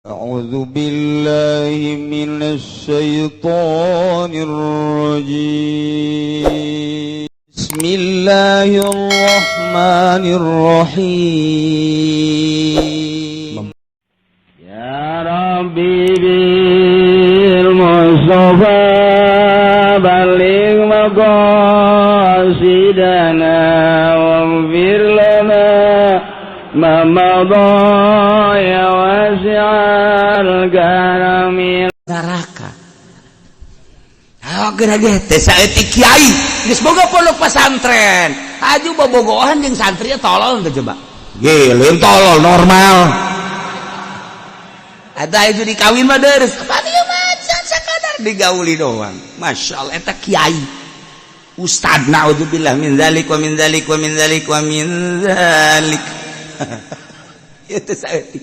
أعوذ بالله من الشيطان الرجيم. بسم الله الرحمن الرحيم. يا ربي بالمصطفى بلغ مقاصدنا واغفر لنا ما مضى يا واسع الكرم. Neraka. Ah, geura ge teh saeutik kiai geus boga pondok pesantren, aju bobogohan jeung santri, tolol teh coba ge, lain tolol normal. Ada itu dikawin mah deres apa dia macan sakadar digauli doang. Masya Allah, eta kiai, ustad, naudzubillah min dzalik wa min dzalik wa min dzalik wa min dzalik. Itu saeutik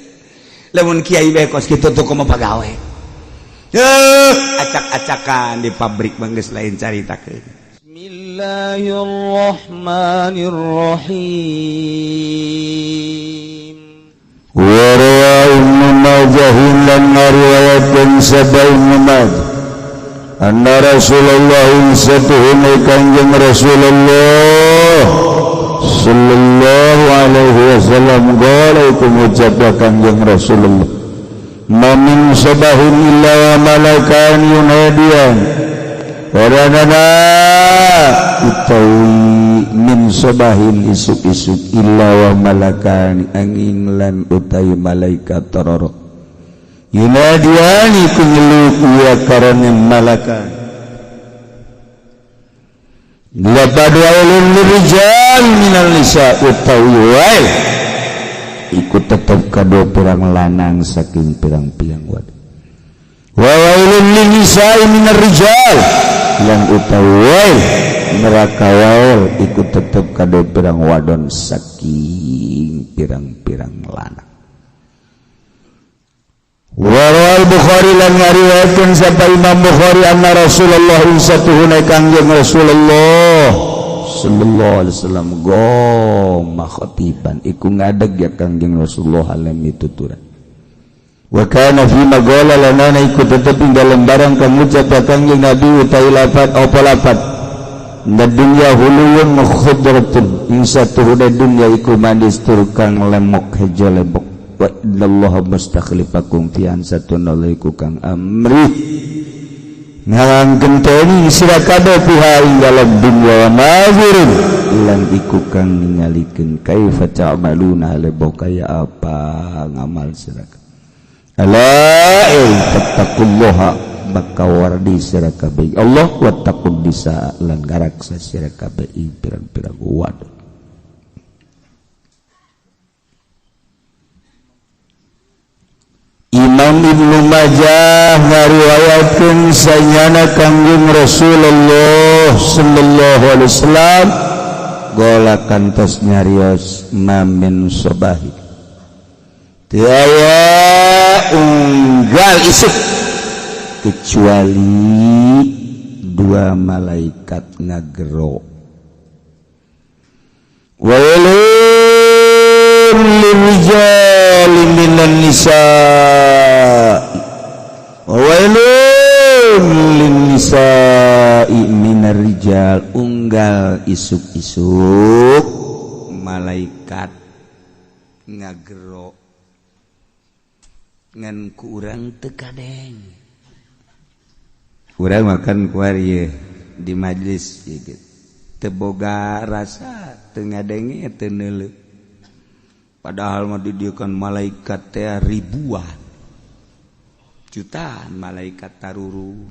lamun kiai bae kos kitu tuh, kumaha pagawe? Acak-acakan di pabrik mah geus lain caritakeun. بسم الله الرحمن الرحيم. وروى ابن ماجه lan ngariwayatkeun sapa Ibnu Majah anna Rasulullah satuhune Kanjeng Rasulullah sallallahu alaihi wasallam qala, iku ngucap Kanjeng Rasulullah, ma min sabahin illa wa malakan yunadiyan. Waranana utawi min sobahin isuk-isuk, illa wa malakan angin lan utawi malaikat tororo, yunadiani ku nyeluk ia karena malakan. Laqad wailun lirijal minal nisa, utawi wail iku tetep kadua pirang lanang saking pirang-pirang wadon, wa wailun lin nisa'i minar rijal, yang utawi wail neraka wail iku tetep kadua pirang wadon saking pirang-pirang lanang. Warawal Bukhari lan ngariwayatkeun sapa Imam Bukhari anna Rasulullah satuhuna Kangjeng Rasulullah sallallahu alaihi wasallam qoma khatiban, iku ngadeg ya Kangjeng Rasulullah alam tuturan, wa kana fi ma qala lana iku tetep ing dalem barang kang ngucap ya Kangjeng Nabi utawi lafat apa lafat na dunya huluwun khudratun, ing satuhuna dunya iku manis tur kang lemok hejo lemok, wa innallaha mustakhlifakum fi satuna iku kang amri ngalangkenteni sira kabeh fiha ing dalam dunya, wa nazirin lan iku kang ningalikeun kaifa ta'maluna lebo kaya apa ngamal sira. Ala fattaqullaha, maka wardi sira kabeh Allah, wattaqun nisa lan ngaraksa sira kabeh ing pirang-pirang wadon. Imam Ibnu Majah ngariwayatkeun sanyana Kangjeng Rasulullah sallallahu alaihi wasallam gola kantos nyarios, ma min sobahi, teu aya unggal isuk kecuali dua malaikat ngagero, wailun lirijali minan nisa wailun lin nisa'i minar rijal. Unggal isuk-isuk malaikat ngagero, ngan ku urang teu kadeng. Urang makan kuari di majlis gitu teu boga rasa, teu ngadenge, teu neuleuh, padahal mah didieukan malaikat teh ribuan jutaan malaikat taruru.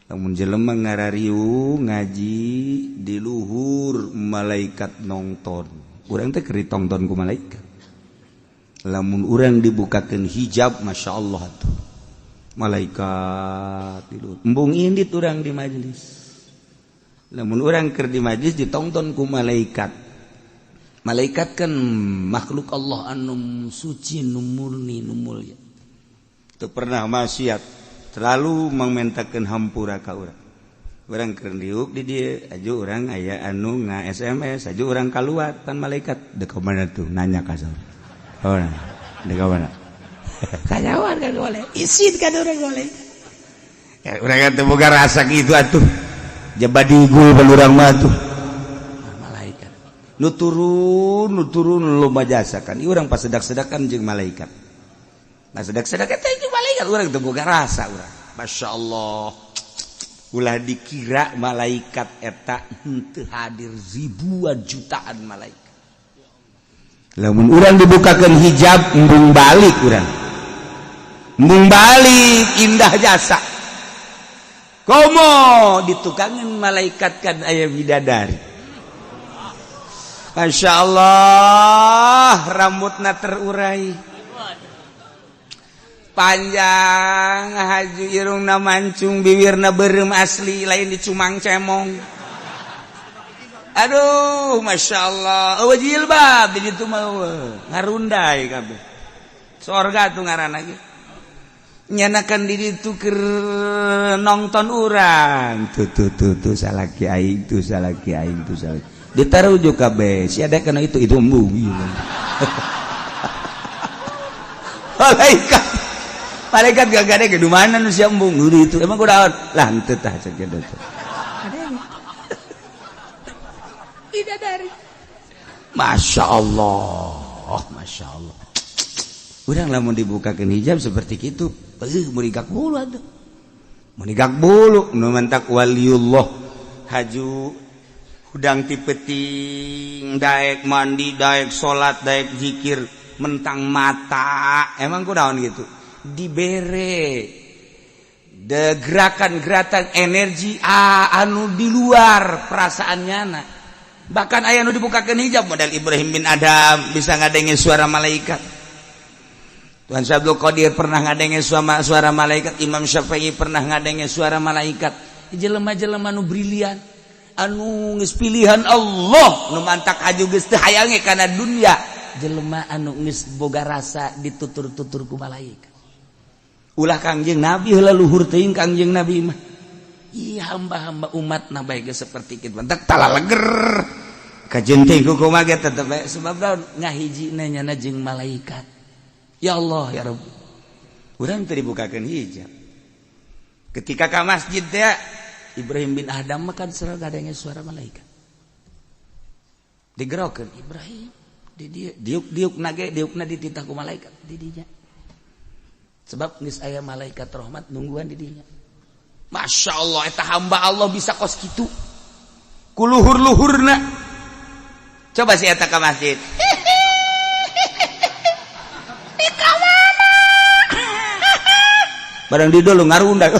Lamun jelema ngarariung ngaji di luhur, malaikat nongton. Urang teh keur ditongton ku malaikat. Lamun urang dibukakeun hijab, Masya Allah tuh malaikat di luhur. Embung indit urang di majelis. Lamun urang keur di majelis ditongton ku malaikat. Malaikat kan makhluk Allah anu suci, nu murni, nu mulia, teu pernah maksiat, selalu mementakeun hampura ka urang. Urang keur diuk di dieu aju urang aya anu nga SMS, aju urang kaluar, pan malaikat dek mana tuh nanya ka saur. Oh, dek mana? Kanyawan kan boleh isin kan urang boleh ya, urang kan teu boga rasa kitu atuh jabadigul pan urang mah tuh. Malaikat nu turun, nu turun loba jasa kan. Ieu urang pas sedak-sedakan jeung malaikat. Nah, sedak-sedak eta jeung malaikat urang teu boga rasa urang. Masya Allah, ulah dikira malaikat eta henteu hadir, ribuan jutaan malaikat. Lamun urang dibukakan hijab, embung balik urang, embung balik. Indah jasa komo ditukangan malaikat kan aya bidadari. Masya Allah, rambutna terurai panjang, haju, irungna mancung, bibirna berem asli, lain dicumang cemong. Aduh, Masya Allah. Oh, jilbab di ditu mah ngarundai kabeh sorga tuh ngaranna ge. Nyanakan diri itu keur nonton urang tuh tuh tuh tuh, salaki aing tuh, salaki aing tuh, salaki ditaruh juga kabeh si ada karena itu embung ieu. Malaikat, malaikat gak ada ke mana nu sia embung itu emang kunaon lah, henteu tah cek kitu teh. Bidadari. Masya Allah, Masya Allah. Urang lamun dibukakan hijab seperti itu, meurigak bulu atuh. Meurigak bulu, nu mantak waliullah haju hudang ti peuting, daek mandi, daek salat, daek zikir, mentang mata. Emang kunaon gitu? Dibere de gerakan-gerakan energi anu di luar perasaannya na. Bahkan aya nu dibukakan hijab model Ibrahim bin Adam bisa ngadengin suara malaikat. Tuhan Abdul Qadir pernah ngadengin suara malaikat, Imam Syafi'i pernah ngadengin suara malaikat. Jelema-jelema nu brilian, anu geus pilihan Allah, nu mantak haju geus teu hayange kana dunia, jelema anu geus boga rasa ditutur-tutur ku malaikat. Ulah Kangjeng Nabi heula, luhur teuing Kangjeng Nabi mah. Iya, hamba-hamba umat nabi geus seperti kitu mantak talaleger. Kajenting ku kumaha ge tetep bae sebab naon ngahijina nyana jeung malaikat. Ya Allah ya Rabbi. Urang teu dibukakeun hijab. Ketika ka masjid teh Ibrahim bin Adam mah kan selalu ngadenge suara malaikat. Digerokeun Ibrahim di dieu diuk-diuk nage diukna dititah ku malaikat di dinya. Sebab geus aya malaikat rahmat nungguan di dinya. Masya Allah, eta hamba Allah bisa kos kitu. Ku luhur-luhurna. Coba si eta ka masjid. Di ka mana? Barang di dulu ngarunda.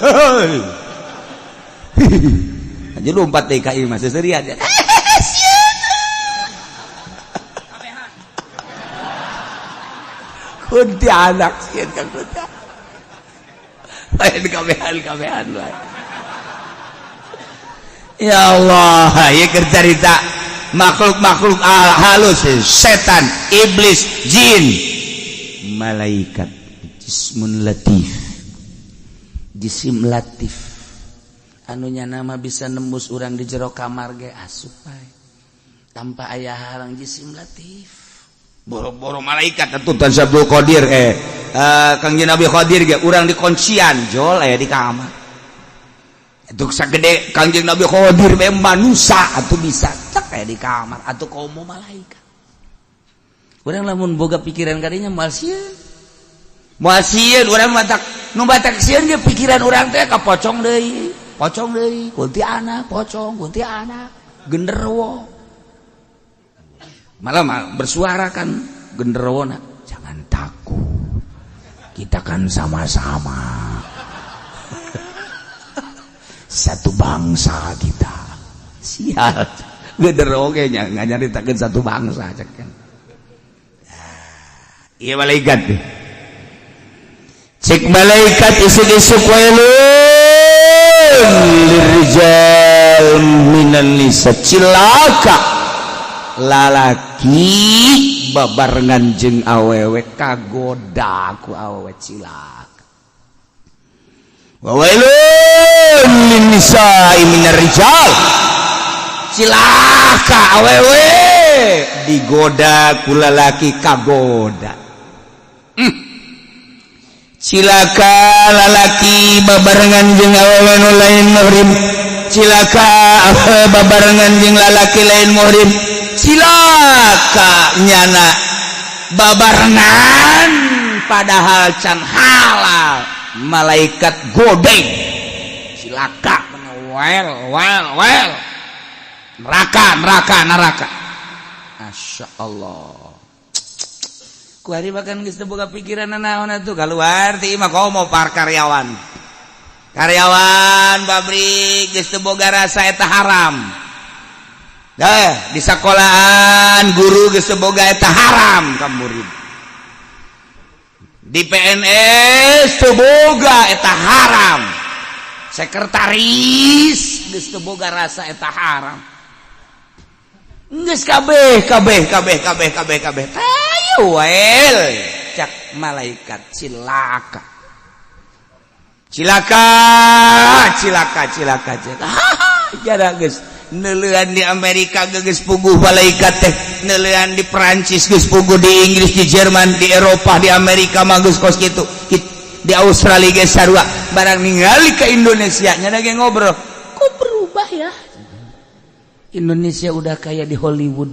Aja lompat DKI mah seserian. Kuntilanak sieun ka kuntilanak. Lain kabehan kabehan wae. Ya Allah, ieu keur carita makhluk-makhluk halus, setan, iblis, jin, malaikat, jismun latif. Jisim latif. Anu nama bisa nembus urang di jero kamar ge asup bae. Tanpa aya halang, jisim latif. Boro-boro malaikat atuh Tuan Abdul Qadir, Kangjeng Nabi Qadir ge urang dikuncian jol aya di kamar. Itu sagede Kangjeng Nabi Qadir be manusa atuh bisa cek aya di kamar atuh komo malaikat. Urang lamun boga pikiran kadinya moal sieun. Moal sieun urang matak nu batak sieun ge pikiran urang teh ka pocong deui, pocong deui, kuntilanak, pocong, kuntilanak, genderuwo. Malah bersuara kan genderuwo, jangan takut. Kita kan sama-sama satu bangsa kita. Sial. Genderuwo ge nya nganyaritakeun satu bangsa cek kan. Iya, malaikat tuh. Cek malaikat isuk-isuk, wailun lirrijal minan nisa, cilaka lalaki babarengan jeung awewe kagoda ku awewe, cilaka. Wa wailun linnisa'i minar rijal, cilaka awewe digoda ku lalaki, kagoda. Cilaka lalaki babarengan jeung awewe nu lain muhrim, cilaka awewe babarengan jeung lalaki lain muhrim, cilaka nyana babarengan padahal can halal. Malaikat godeng, cilaka, well, well, well, neraka, neraka, neraka. Masya Allah. Kuari bahkan geus teu boga pikiran naon atuh, keluar ti imah komo par karyawan. Karyawan pabrik geus teu boga rasa eta haram. Dah, di sekolahan guru geus teu boga eta haram ka murid. Di PNS teu boga eta haram. Sekretaris geus teu boga rasa eta haram. Geus kabeh, kabeh, kabeh, kabeh, kabeh, kabeh. Tayu wel, cak malaikat, cilaka. Cilaka, cilaka, cilaka, cilaka. Jara geus neuleuan di Amerika geus puguh malaikat teh, neuleuan di Perancis geus puguh, di Inggris, di Jerman, di Eropa, di Amerika mah geus kos kitu. Di Australia geus sarua. Barang ningali ke Indonesia nya ge ngobrol, kok berubah ya? Indonesia udah kayak di Hollywood.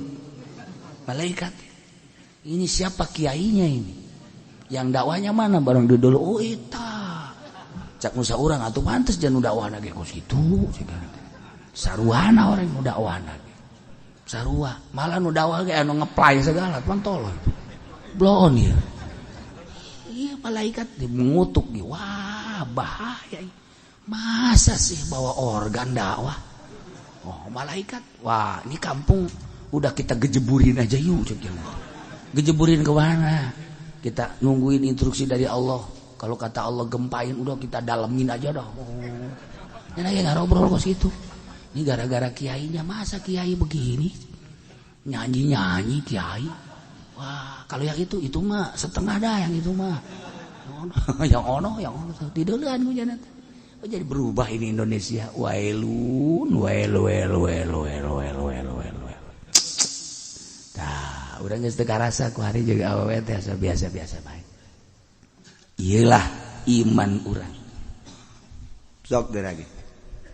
Malaikat. Ini siapa kiainya ini? Yang dakwahnya mana? Barang dulu, oh eta. Cak musa urang atuh pantes jangan dakwahna ge kos kitu. Saruana orang nu dakwahna ge. Sarua, malah nu dakwah ge anu ngeplay segala, pan tolol. Bloon ya. Iya, malaikat mengutuk ge. Wah, bahaya. Masa sih bawa organ dakwah? Oh, malaikat. Wah, ini kampung udah kita gejeburin aja yuk. Gejeburin ke mana? Kita nungguin instruksi dari Allah. Kalau kata Allah gempain, udah kita dalemin aja dah. Oh. Ini lagi ngobrol kok situ. Ini gara-gara kiainya, masa kiai begini? Nyanyi-nyanyi kiai. Wah, kalau yang itu mah setengah dah yang itu mah. Yang ono, yang ono, tidurkan gue. Oh, jadi berubah ini Indonesia. Wailun, wail, wail, wail, wail, wail, wail, wail, wail. Tah, urang geus teu karasa ku hari juga awewe teh asa biasa-biasa bae. Iyalah iman urang. Sok lagi.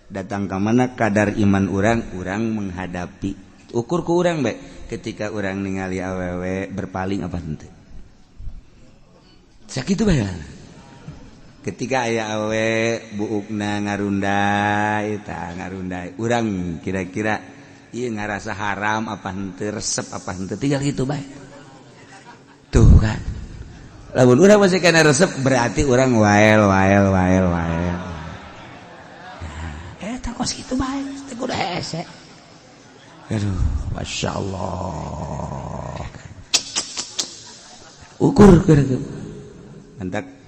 Datang ke mana kadar iman urang, urang menghadapi. Ukur ku urang bae ketika urang ningali awewe berpaling apa henteu. Sakitu bae. Ketika aya awewe buukna ngarunday, tah ngarunday, urang kira-kira ieu ngarasa haram apa henteu, resep apa henteu, tinggal gitu bae. Tuh kan. Lamun urang masih kena resep, berarti urang wael, wael, wael, wael. Nah, eta kos kitu bae, teh kudu hese. Aduh, Masya Allah. Ukur kira-kira. Mantak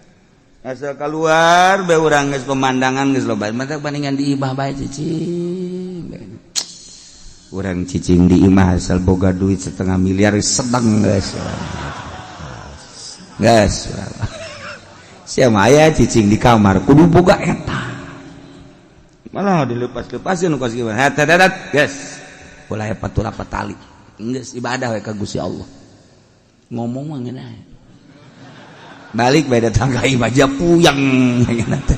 asal keluar bae urang geus pemandangan geus loba. Mantak bandingan di imah bae cicing. Urang cicing di imah asal boga duit setengah miliar sedang geus. Geus. Siapa aya cicing di kamar kudu boga eta. Malah dilepas-lepasin kos kieu. Hatadat geus. Ulah patula patali. Geus ibadah we ka Gusti Allah. Ngomong mah ngeunah. Balik bae datang ka imah aja puyeng ngeunah teh.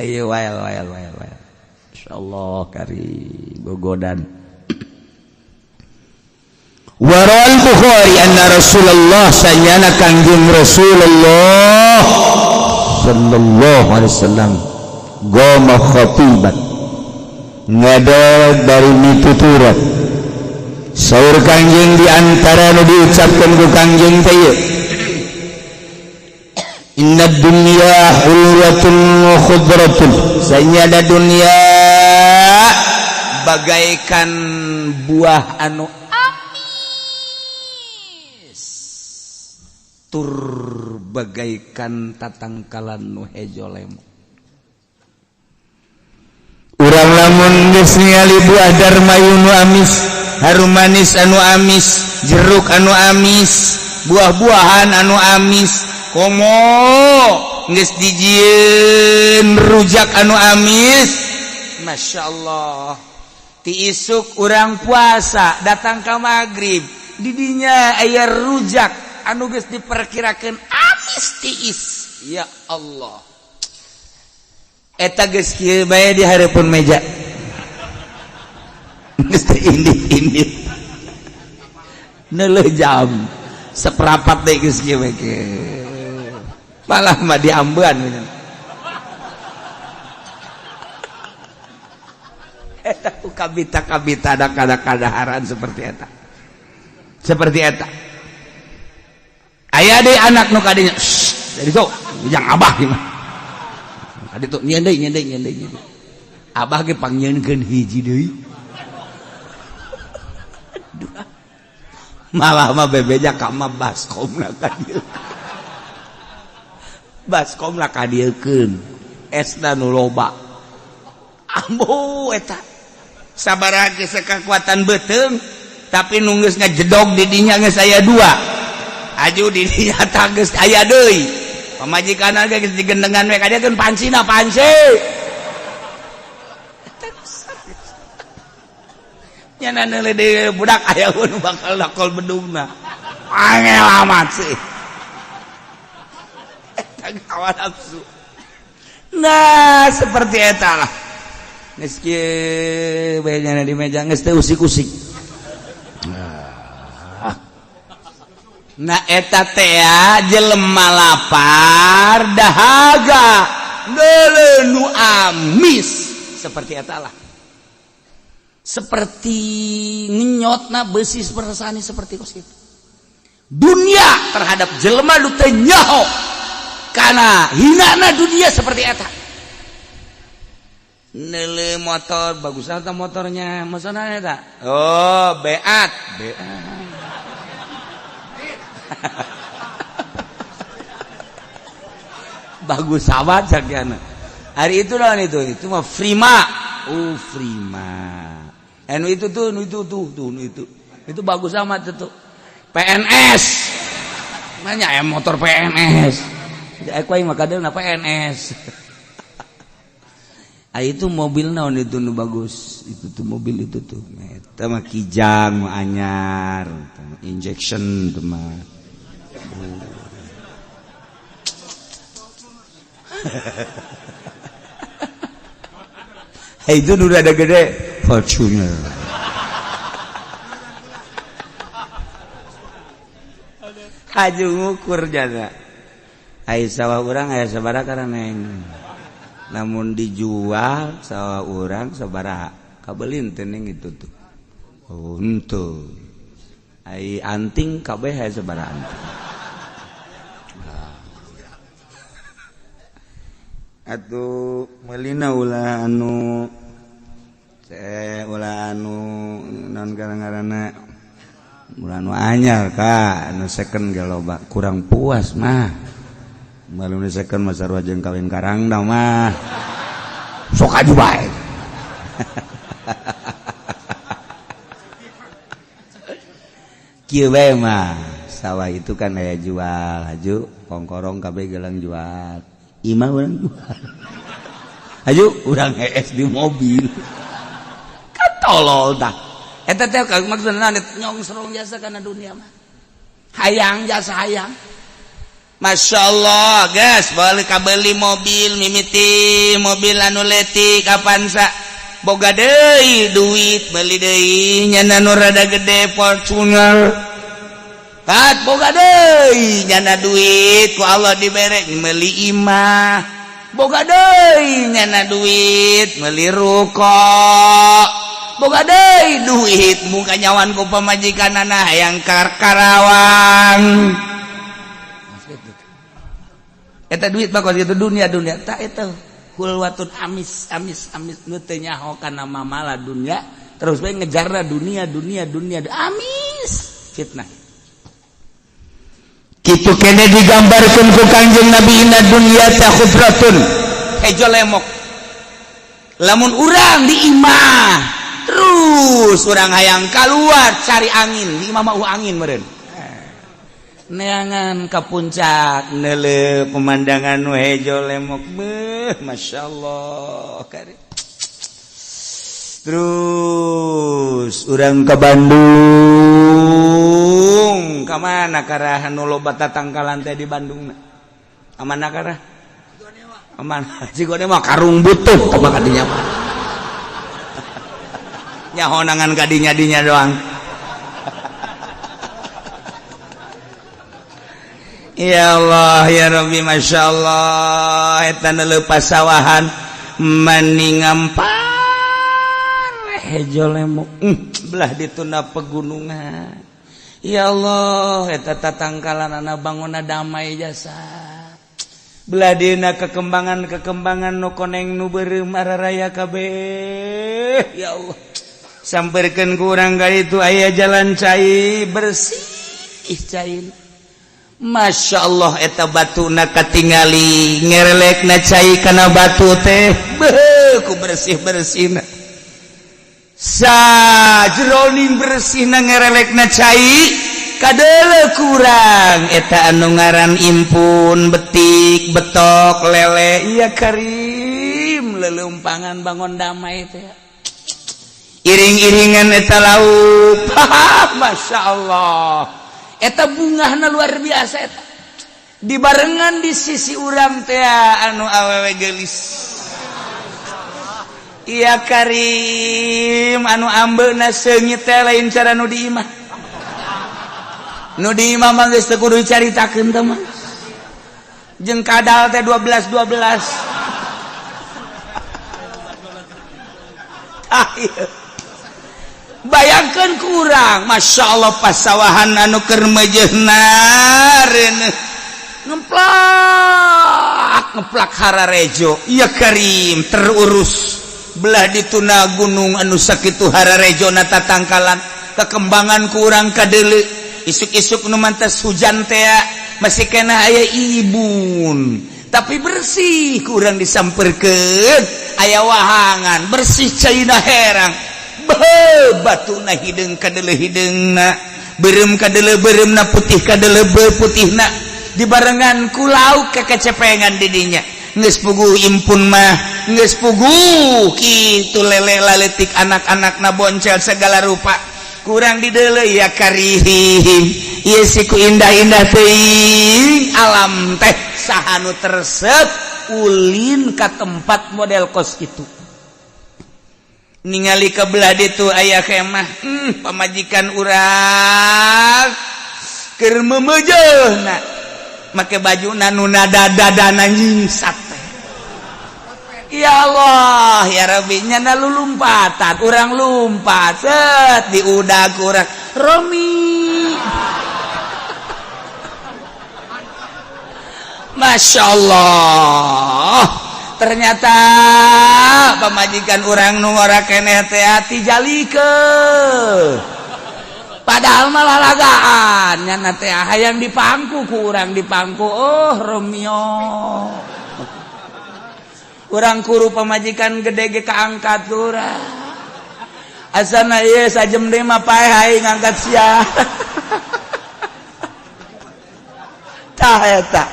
Ayo wael, wael, wael, wael. Insyaallah kari gogodan. Warawal Bukhari anna Rasulullah, sanyana Kangjeng Rasulullah sallallahu alaihi wasallam, goma khatiban, ngadeg dari mituturan. Saur Kangjeng, di antara nu diucapkan ku Kangjeng teh ieu, "Inna dunya hulwatun wa khudratun." Sanyana dunia bagaikan buah anu amis tur bagaikan tatangkalan nu hejo lemo. Urang lamun geus ningali buah darmayu nu amis, harum manis anu amis, jeruk anu amis, buah-buahan anu amis, komo geus dijieun rujak anu amis. Masya Allah, ti isuk urang puasa datang ke maghrib, didinya aya rujak. anu geus diperkirakeun amis tiis. Ya Allah, eta geus kieu bae di hareupeun meja, geus teu indit-indit, neuleuh jam seperapat deui, geus kieu bae, malah mah diambean. Eta ku kabita-kabita ada kada-kadaharan seperti eta, seperti eta. Aya deui anak nu kadinya dari tuh jang abah gimana kadi tuh, nyeun deui, nyeun deui, nyeun deui, nyeun deui. Abah ge pangnyieunkeun hiji deui. Malah mah bebeja ka mah baskomna ka dieu, baskomna ka dieukeun, esna nu loba. Ambo, eta sabaraha geus kekuatan beuteung, tapi nu geus ngajedog di dinya geus aya dua, aju di dinya tah geus aya deui. Pamajikan ge geus digendengan we, ka dieu pancina panci. Nyana neuleuh deui budak aya nu bakal dakol bedugna, angel amat sih eta hawa nafsu. Nah, seperti eta lah, geus kieu bae nyana di meja, geus teu usik-usik. Nah, eta teh jelema lapar dahaga neuleuh nu amis, seperti eta lah, seperti ngenyotna besi sepersani, seperti kos itu dunia terhadap jelema nu teu nyaho kana hinana dunia. Seperti eta neuleuh motor bagus atau motornya maksudna eta, oh, beat beat bagus amat sakiana hari itu lawan itu mah Prima, oh Prima. Anu itu tuh, nu itu tuh, tuh nu itu bagus amat itu PNS. Nanya ya motor PNS, aku aing mah kadeulna PNS. Ah, itu mobil naon itu nu bagus itu tuh, mobil itu tuh, eta mah Kijang mah anyar injection tuh mah. Itu udah ada gede Fortuner. Haju ngukur jaga. Ai sawah urang aya sabaraha karaneng, namun dijual sawah urang sabaraha kabelin teuning itu tuh. Oh, henteu. Ai anting kabeh aya sabaraha anting. Atuh meulina ulah anu ulah anu non gara-garana ulah anu anyar ka anu second ge loba, kurang puas mah. Malu nu second mah sarua jeung kawin karangna mah, sok aju bae. Kieu bae mah sawah itu kan aya jual, haju kongkorong kabeh gelang jual, imah urang jual, haju urang hees di mobil. Kan tolol tah eta teh maksudna nyongsrong jasa kana dunia mah, hayang jasa hayang. Masya Allah guys, boleh kabeli mobil mimiti mobil anu letik Avanza, boga deui duit beli deui nyana nu rada gede Fortuner. Pat boga deui nyana duit ku Allah dibere meuli imah, boga deui nyana duit meuli ruko, boga deui duit muka nyawan ku pamajikanana hayang Karawang. Eta duit mah kos kitu dunia dunia tak eta hulwatun amis amis amis nu teu nyaho kana mamala dunia, terus we ngejarna dunia dunia dunia amis fitnah. Kitu kene digambarkeun ku Kangjeng Nabi, inna dunya ta khudratun, hejo lemok. Lamun urang di imah terus urang hayang keluar cari angin, di imah mah angin meureun, neangan ka puncak neuleuh pemandangan nu hejo lemok, beuh Masya Allah kari. Terus urang ke Bandung. Bandung ka mana karahan nu loba tatangkalan teh di Bandung? Mana karah? Mana Cigonewa? Karung butuh kumaha kadinya mah nyahonangan kadinya dinya doang. Ya Allah ya Rabbi, Masya Allah, eta lepas sawahan mending ngampar hejo lemok, belah dituna pegunungan. Ya Allah, eta tatangkalan anak bangunna damai jasa, belah dina kekembangan-kekembangan nu koneng nu beureum araraya kabeh. Ya Allah, samperkeun kurang ka itu aya jalan cai bersih cai. Masya Allah, eta batuna katingali ngerelekna cai kana batu teh, beuh ku bersih-bersihna sajroning bersihna ngerelekna cai kadele kurang eta anu ngaran impun betik betok lele. Iya karim, lelumpangan bangun damai teh iring-iringan eta lauk. Masya Allah, eta bungahna luar biasa. Eta dibarengan di sisi urang teh anu awewe geulis. Iya karim, anu ambeuna seungit teh lain cara nu di imah. Nu di imah mah geus teu kudu dicaritakeun teh mah, jeung kadal teh 12 12. Ah, iya. Bayangkan kurang, Masya Allah, pasawahan anu keur meujeuhna ngeplak ngeplak hararejo. Iya karim, terurus, belah dituna gunung anu sakitu hararejo na tatangkalan kekembangan kurang kadele. Isuk-isuk nu mantas hujan teh masih kena aya ibun tapi bersih, kurang disamperkeun aya wahangan bersih caina herang. Beuh, batuna hideung kadele hideungna, beureum kadele beureumna, putih kadele putihna, dibarengan ku lauk kekecepengan didinya. Geus puguh impun mah geus puguh kitu, lele laletik, anak-anak na boncel segala rupa kurang didele. Ya karihim, ieu siku indah-indah teuing alam teh. Saha nu teresep ulin ka tempat model kos kitu? Ningali ke belah ditu aya kemah, pamajikan urang keur memejeuna make baju nu dada-dadana nyingsat teh. Ya Allah ya Rabbi, nyana lulumpatan urang lumpat set di udah kurang Romi. Masya Allah, ternyata pamajikan urang nu ngora keneh teh ati jalikeun, padahal malah lagaan nyana teh hayang dipangku ku urang, dipangku. Oh Romeo, urang kuru pamajikan gede ge kaangkat urang asana ieu sajem deui mah paeh aing ngangkat sia. Tah eta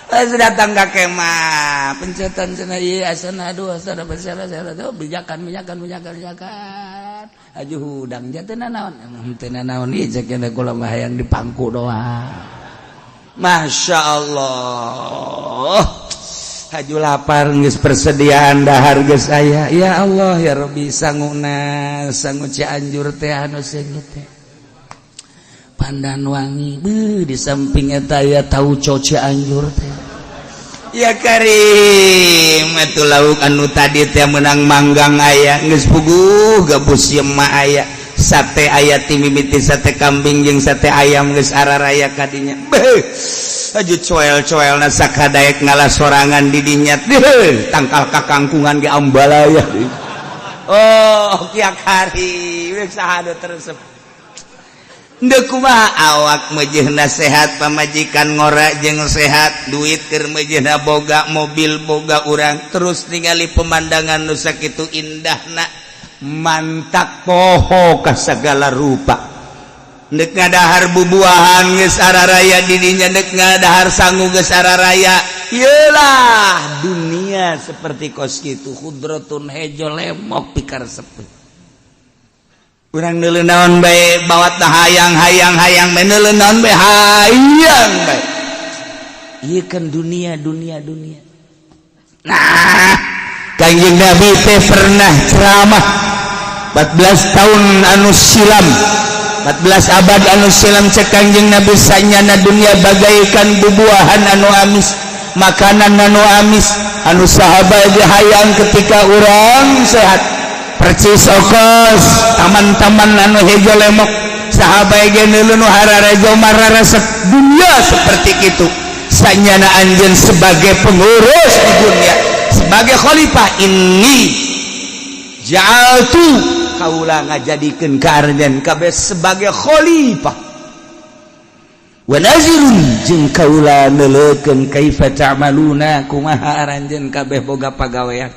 geus datang ka kemah pencetan cenah ieu asana, aduh asana besar tuh bijakan bijakan bijakan bijakan aju hudang ja teu nanaon teu nanaon ieu cek kula mah hayang dipangku doang. Masya Allah, haju lapar geus persediaan dahar geus aya. Ya Allah ya Rabbi, sanguna sangu Cianjur teh anu seungit teh pandan wangi. Beuh, di samping eta aya tauco Cianjur teh. Ya Karim, atuh lauk anu tadi teh menang manggang aya geus puguh, gabus yema aya, sate aya, ti mimiti sate kambing jeung sate ayam geus araraya kadinya. Beuh, aju coel-coelna sakadaek ngalah sorangan di dinya. Beuh, tangkal kakangkungan ge ambalaya. Oh kia Karim, saha nu teresep? Ndek kumaha awak meujeuhna sehat, pamajikan ngora jeung sehat, duit keur meujeuhna boga, mobil boga urang, terus ningali pemandangan nu sakitu indahna, mantak poho ka sagala rupa. Ndek ngadahar bubuahan geus araraya didinya, ndek ngadahar sangu geus araraya. Iyalah dunia seperti kos kitu, khudratun hejo lemok pikar sepi. Urang neuleuh naon bae, bawat hayang, hayang, hayang bae, neuleuh naon bae hayang bae. Ieu kan dunia, dunia, dunia. Nah, Kangjeng Nabi teh pernah ceramah 14 tahun anu silam, 14 abad anu silam. Cek Kangjeng Nabi, sanyana dunia bagaikan bubuahan anu amis, makanan anu amis, anu sahabat hayang ketika urang sehat, percis okos taman-taman anu hejo lemok. Sahabat ge nu hararejo, mararesep dunia seperti itu. Sanyana anjeun sebagai pengurus di dunia, sebagai khalifah, ini ja'altu, kaula ngajadikeun ka aranjeun kabeh sebagai khalifah, wa nazirun, jeung kaula neuleukeun, kaifa ta'maluna, kumaha aranjeun kabeh boga pagawean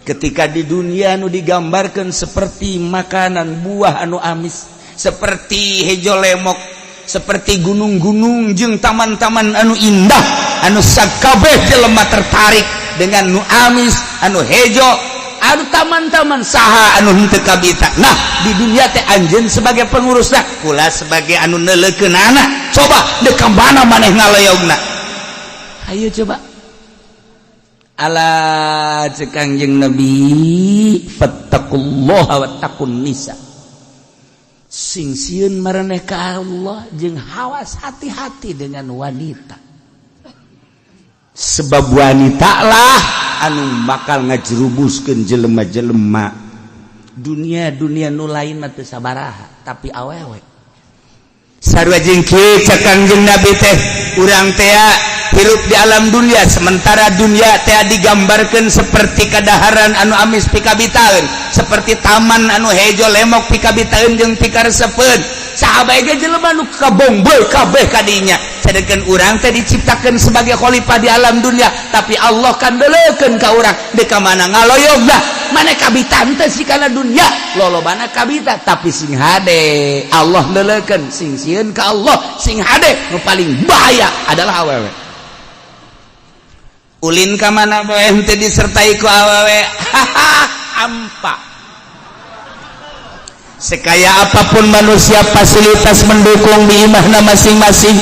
ketika di dunia nu digambarkan seperti makanan buah anu amis, seperti hejo lemok, seperti gunung-gunung jeung taman-taman anu indah, anu sakabeh jelema tertarik dengan nu amis, anu hejo, anu taman-taman, saha anu henteu kabita? Nah, di dunia teh anjeun sebagai pengurus lah, kula sebagai anu neuleukeunana. Coba deuk ka mana maneh ngaleogna? Ayo coba. Ala, cek Kangjeng Nabi, fattaqullaha wattaqun nisa, sing sieun maraneh ka Allah jeung hawas hati-hati dengan wanita, sebab wanita lah anu bakal ngajerubuskeun jelema-jelema. Dunia dunia nu lain mah teu sabaraha, tapi awewe sarua jeung kieu. Cek Kangjeng Nabi teh, urang teh hirup di alam dunia, sementara dunia teh digambarkan seperti kadaharan anu amis pikabitaeun, seperti taman anu hejo lemok pikabitaeun jeung pikaresepeun. Sahabat ge jelema nu kabongboy kabeh kadinya, sedangkan urang teh diciptakan sebagai khalifah di alam dunia, tapi Allah kan deleukeun ka urang deuk ka mana ngaloyog dah. Mana kabitan teh si kana dunia, lolobana kabita, tapi sing hade, Allah deleukeun, sing sieun ka Allah, sing hade. Nu paling bahaya adalah awewe. Ulin ka mana bae henteu disertai ku awewe, haha, hampa. Sekaya apapun manusia, fasilitas mendukung di imahna masing-masing,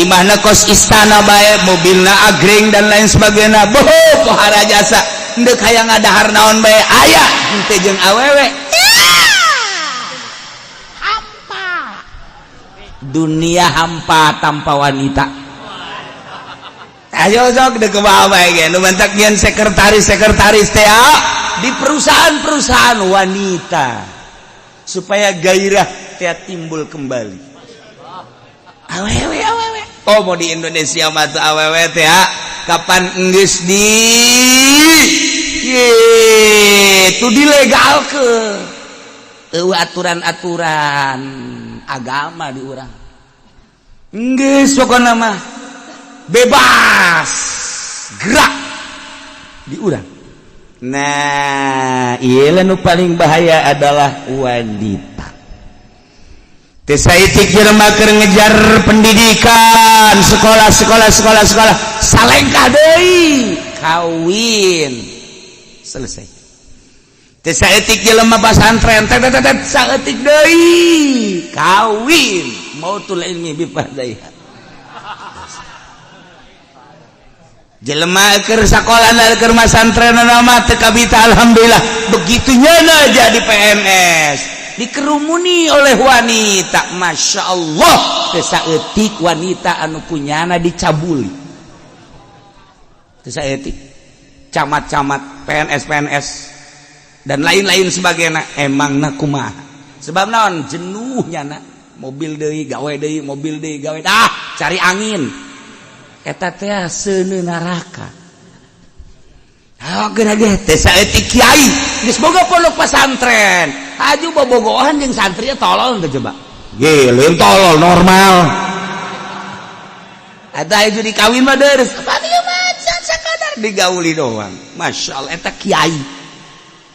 imahna kos istana bae, mobilna agreng dan lain sebagainya, boho pohara jasa, ndek hayang ngadahar naon bae aya, henteu jeung awewe, hampa. Dunia hampa tanpa wanita. Ayo sok dek kumaha bae ge, nu mantak nyeun sekretaris sekretaris teh di perusahaan-perusahaan wanita supaya gairah teh timbul kembali. Awewe, awewe. Oh, mau di Indonesia mah tuh awewe teh kapan enggeus di itu dilegalkeun, eueuh aturan-aturan agama di urang, enggeus pokona mah bebas gerak di urang. Nah, iya, nu paling bahaya adalah wanita. Teu saeutik jelema keur ngejar pendidikan, sekolah, sekolah, sekolah, sekolah, salengkah deui kawin, selesai. Teu saeutik jelema pasantren teh teh, saeutik deui kawin, mautul ilmi bi fardaiha. Jelema keur sakola, keur masantren mah teu kabita, alhamdulillah. Begitu nyana jadi PNS, dikerumuni oleh wanita, Masya Allah. Teu saeutik wanita anu kunyana dicabuli. Teu saeutik camat-camat, PNS PNS dan lain-lain sebagainya. Emang na kumaha, sebab naon? Jenuhnya na mobil deui gawe deui, mobil deui gawe, ah, cari angin. Eta teh seuneu neraka. Ah, geura ge teh saeutik kiai geus boga pondok pesantren, aju bobogohan jeung santri, tolol teh coba ge, lain tolol normal. Ada itu dikawin mah deres apa dia mah, sakadar digauli doang. Masya Allah, eta kiai,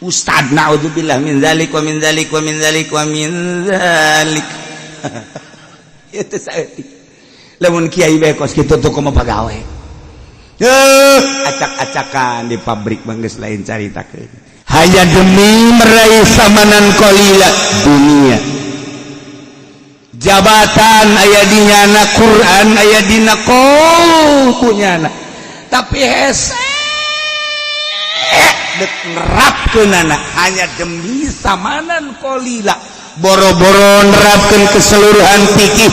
ustad, naudzubillah min dzalik wa min dzalik wa min dzalik wa min dzalik. Itu saeutik lamun kiai bae kos kitu tuh, kumaha pagawe? Acak-acakan di pabrik mah geus lain caritakeun. Hanya demi meraih samanan qalila, dunia, jabatan aya di nyana, Quran aya dina punya, tapi hese dek nerapkeunana hanya demi samanan qalila. Boro-boro nerapkeun keseluruhan fikih,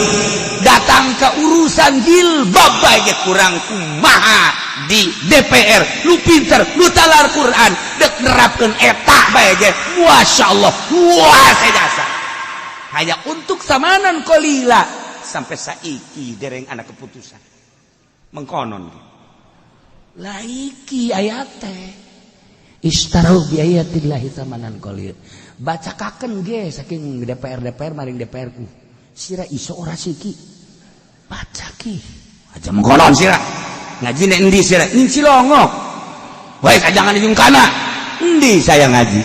datang ke urusan jilbab bae kurang. Kumaha di DPR lu pinter, lu talar Quran, dek nerapkeun eta bae ge, Masya Allah, wah, saya jasa hanya untuk samanan qalila. Sampai saiki dereng ana keputusan mengkonon laiki ayat teh, "Ishtarau bi ayatillahi samanan qalil." Bacakaken ge saking DPR DPR maring DPR ku sira iso ora siki, baca ki aja mengkonon. Sira ngaji nek endi? Sira ning Cilongok wae, jangan di kana endi saya ngaji.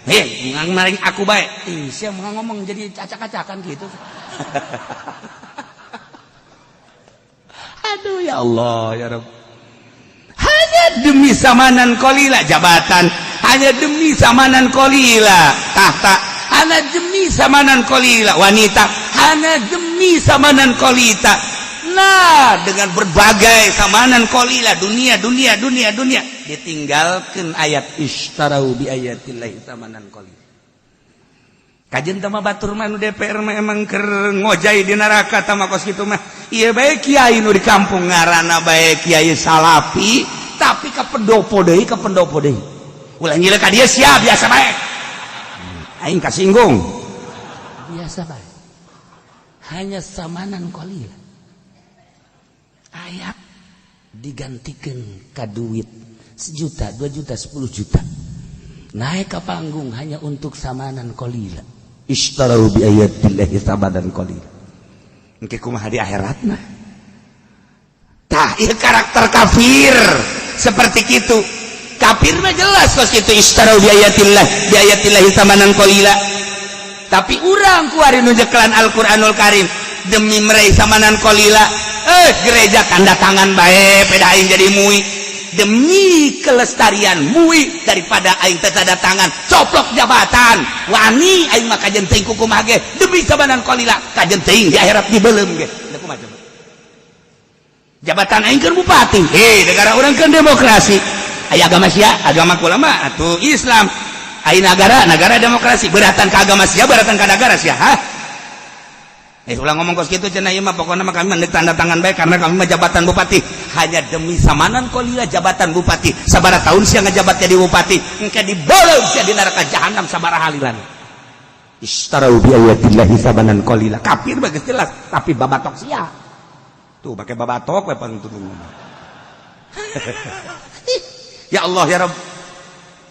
Eh, maring aku bae. Ih, sia mau ngomong jadi acak-acakan gitu. Aduh, ya Allah, ya Rabb. Hanya demi samanan qalila jabatan, hanya demi samanan qalila tahta, hanya demi samanan qalila wanita, hanya demi samanan qalila. Nah, dengan berbagai samanan qalila, dunia, dunia, dunia, dunia, ditinggalkan ayat "Ishtarau bi ayatillahi samanan qalila". Kajen tama batur mah, nu DPR mah emang keur ngojay di neraka tama kos kitu mah. Ieu bae kiai nu di kampung, ngaranna bae kiai salafi, tapi ka pendopo deui, ka pendopo deui. Ulah nyileuh ka dieu sia, biasa bae. Aing kasinggung. Biasa bae. Hanya samanan qalil. Ayat digantikan ka duit sejuta, 2 juta, 10 juta. Naik ke panggung hanya untuk samanan qalila. "Ishtarau bi ayatillahi samanan qalila." Engke kumaha di akhiratna? Tah, ieu karakter kafir seperti itu. Kafir mah jelas kos kitu, "Ishtarau bi ayatillah, bi ayatillahi samanan qalila." Tapi urang kuari nu nyekelan Al-Qur'anul Karim demi meraih samanan qalila, eh, gereja tanda tangan bae peda aing jadi MUI demi kelestarian MUI, daripada aing teu tanda tangan coplok jabatan. Wani aing mah kajen teuing kukumaha ge demi samanan qalila, kajen teuing di akhirat dibeuleum ge. Da kumaha coba? Jabatan aing kan bupati, hei, negara urang kan demokrasi. Aya agama sia, agama kula mah atuh Islam. Aya negara, negara demokrasi, beratan ke agama sia, beratan ke negara sia, hah? Eh, ulah ngomong kos kitu cenah, ieu mah pokokna mah kami mendek tanda tangan bae karena kami mah jabatan bupati hanya demi samanan qalila. Jabatan bupati sabaraha tahun sia ngajabat jadi bupati? Engke dibolong sia di neraka jahanam sabaraha halilan. "Ishtarau bi ayatillahi samanan qalila." Kafir bagus jelas, tapi babatok sia tuh pakai babatok we pangtulung. Ya Allah, ya Rabb,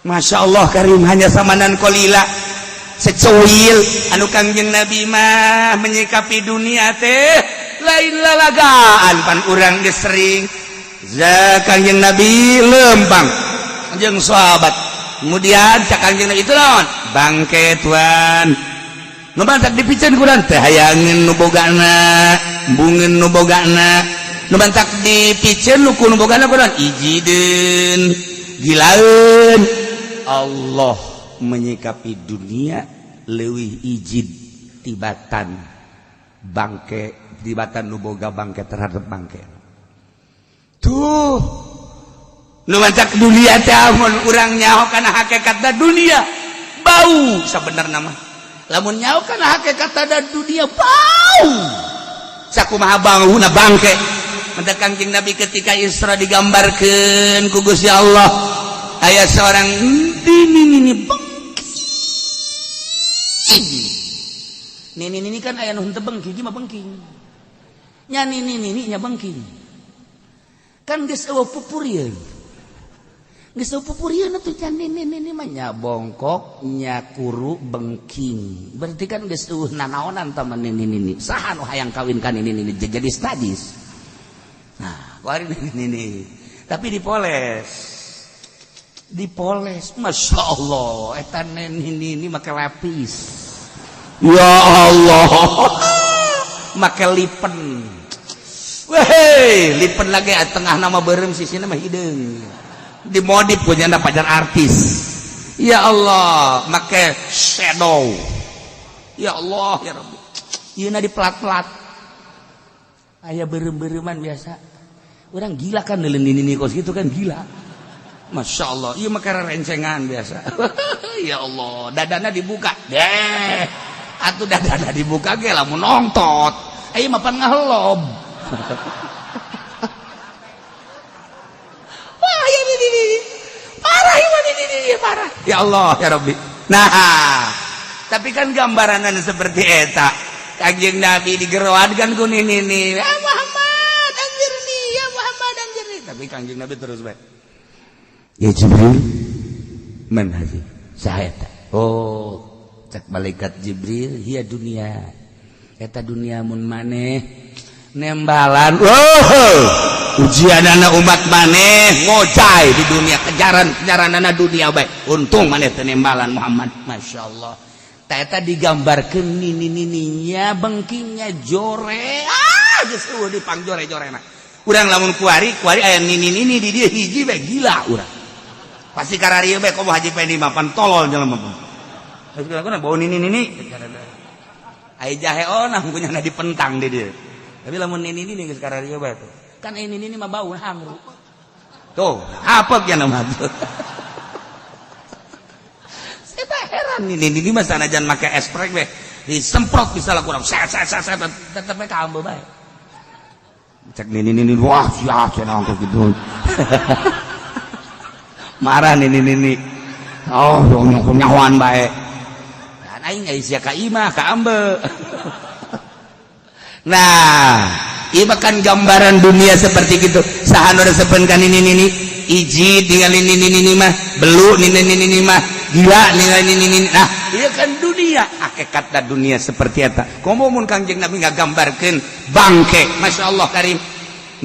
Masya Allah Karim, hanya samanan qalila secuil. Anu Kangjeng Nabi mah menyikapi dunia teh lain lalagaan. Pan urang geus sering za Kangjeng Nabi lempang jeung sahabat, kemudian cak Kangjeng Nabi, "Itu naon?" "Bangke, tuan." Nu mantak dipiceun kurang teh hayangeun nu bogana, embungeun nu bogana. Nu mantak dipiceun nu ku nu bogana kurang ijideun, gilaeun. Allah menyikapi dunia leuwih ijid tibatan bangke, tibatan nu boga bangke terhadap bangke. Tuh, nu mancak dunia teh amun urang nyaho kana hakikatna, dunia bau. Sabenerna mah lamun nyaho kana hakikatna, dunia bau. Sakumaha bauna bangke? Mentak Kangjeng Nabi ketika Isra digambarkeun ku Gusti Allah, aya seorang ini ini bengking. Nini nini kan aya nu henteu bengking mah, bengking nya. Nini nini nya bengking kan geus eueuh pupurieun, geus eueuh pupurieun atuh nya. Nini nini mah nya bongkok, nya kuru, bengking, berarti kan geus eueuh nanaonan tah nini nini. Saha nu hayang kawin ka nini nini jadi sadis? Nah, kuari nini nini tapi dipoles, dipoles, Masya Allah, eta nini nini make lapis, ya Allah, make lipen. Weh, lipen lagi tengah nama beureum, sisina mah hideung, dimodif punya pacar artis. Ya Allah, make shadow. Ya Allah ya Rabbi, ieu di pelat-pelat aya beureum-beureuman. Biasa orang gila kan neuleun ini kos gitu kan, gila. Masya Allah, iya, mah rencengan biasa. Ya Allah, dadana dibuka deh atuh, dadana dibuka ge lamun nongtot ayo mapan ngahelob. Wah, ya ini, ini parah ini, ini parah. Ya Allah ya Rabbi. Nah, tapi kan gambaranan seperti eta, Kanjeng Nabi digeroan kan ku nini nih, "Ya Muhammad, anjirni, ya Muhammad, anjirni." Tapi Kanjeng Nabi terus baik, "Ya Jibril, man hadhi?" Saha eta? Oh, cek malaikat Jibril, "Hiya dunia." Eta dunia. Mun maneh nembalan, oh, ujian anak umat maneh ngocai di dunia, kejaran kejaran anak dunia baik, untung maneh teu nembalan, Muhammad. Masya Allah, eta digambarkan nini nininya bengkingnya jore. Ah, geus eueuh dipang jore jorena urang. Lamun kuari kuari aya nini nini di dia hiji bae, gila urang pasti. Kararieu bae, komo Haji Pendi mah pan tolol jelema mah. Geus bau nini nini aya jahe onah punya dipentang di dia. Tapi lamun nini nini geus kararieu bae tuh kan, ini nini mah bau hangru tuh, apek ya nama tuh. Saya heran, ini mah sanajan make esprek we disemprot bisa lah kurang set set set set, tetep we kaambe bae. Cek nini nini, "Wah, siap cenah," gitu marah nini nini. Oh, nyahoan bae dan aing aya sia ka imah ka ambe. Nah, ieu kan gambaran dunia seperti gitu. Saha nu resepeun ka nini nini? Iji tinggal ini nini nini mah belu, nini nini nini mah gila nilai ini ini. Nah, iya kan, dunia hakikat dunia seperti eta. Komo mun Kangjeng Nabi ngagambarkeun bangke. Masya Allah karim,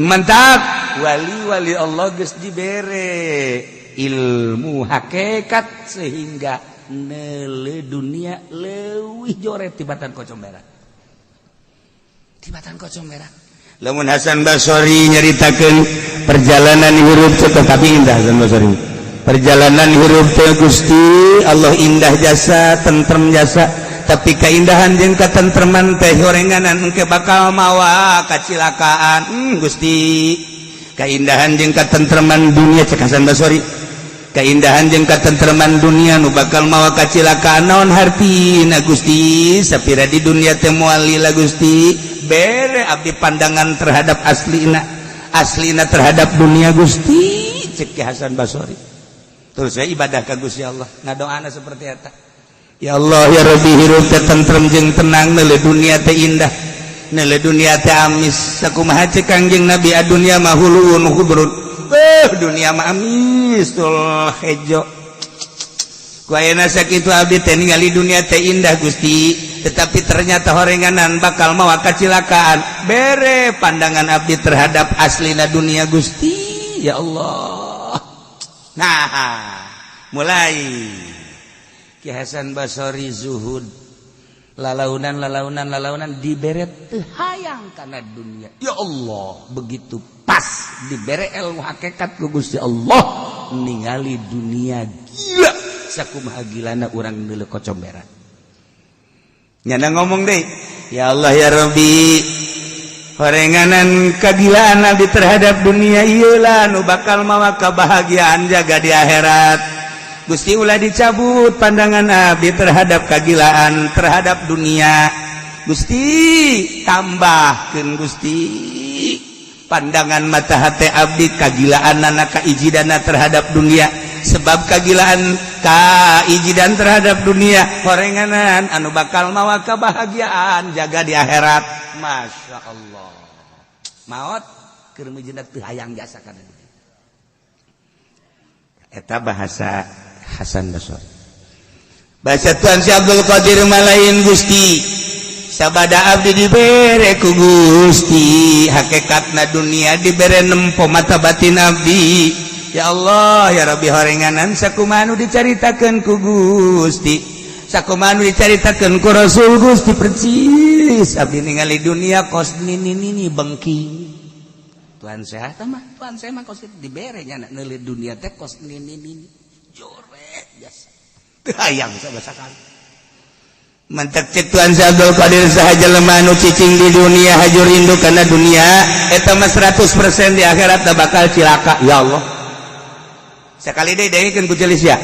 mantap. Wali-wali Allah geus dibere ilmu hakikat sehingga nele dunia leuwih jore tibatan kocom berak, tibatan kocom berak. Lamun Hasan Basori nyaritakeun perjalanan hirup, tetapi indah. Hasan Basori, perjalanan hirup teh, Gusti Allah, indah jasa, tentrem jasa, tapi keindahan jeung katentreman teh horenganan engke bakal mawa kacilakaan. Gusti, keindahan jeung katentreman dunia, cek Hasan Basori, keindahan jeung katentreman dunia nu bakal mawa kacilakaan naon hartina, Gusti? Sapira di dunia teh moal lila, Gusti. Bere abdi pandangan terhadap aslina, aslina terhadap dunia, Gusti, cek Hasan Basori. Terus saya ibadah ka Gusti Allah, ngadoana seperti eta, "Ya Allah ya Rabbi, hirup teh tentrem jeung tenang, neule dunia teh indah, neule dunia teh amis." Sakumaha cek Kangjeng Nabi, "Adunya mah huluun khudrun." Dunia mah amis tul hejo. Ku ayeuna sakitu abdi teh ningali dunia teh indah, Gusti, tetapi ternyata horenganan bakal mawa kacilakaan. Bere pandangan abdi terhadap aslina dunia, Gusti, ya Allah. Nah, mulai Ki Hasan Basori zuhud, lalaunan lalaunan lalaunan, dibere teu hayang kana dunia. Ya Allah, begitu pas dibere ilmu hakikat ku Gusti Allah, ningali dunia gila sakumaha gilana urang neuleuh kocomberan. Nyana ngomong deh, "Ya Allah ya Rabbi, horenganan kagilaan abdi terhadap dunia iyalah nu bakal mawa kebahagiaan jaga di akhirat. Gusti, ulah dicabut pandangan abdi terhadap kagilaan terhadap dunia. Gusti, tambahkan, Gusti, pandangan mata hati abdi, kagilaan anak kaijidana terhadap dunia, sebab kagilaan kaijidan terhadap dunia horenganan anu bakal mawa kebahagiaan jaga di akhirat." Masya Allah, maot keur mijeuna teu hayang jasa kana eta. Bahasa Hasan Basri. Bahasa Tuan Si Abdul Qadir malain, "Gusti, sabada abdi dibere ku Gusti hakikatna dunia, dibere nempo mata batin abdi. Ya Allah ya Rabbi, horenganan sakumaha nu dicaritakeun ku Gusti, sakumaha nu dicaritakeun ku Rasul Gusti, percis abdi ningali dunia kos nini nini bengking." Tuhan sehat mah, Tuhan saya mah kos dibere nya neuli dunia teh kos nini nini jore biasa. Teu hayang sama sakali. Mantak cek Tuan Syekh Abdul Qadir, saha jelema nu cicing di dunia haju rindu kana dunia, eta mah 100% di akhirat da bakal cilaka. Ya Allah, sekali deui dengekeun ku celis ya.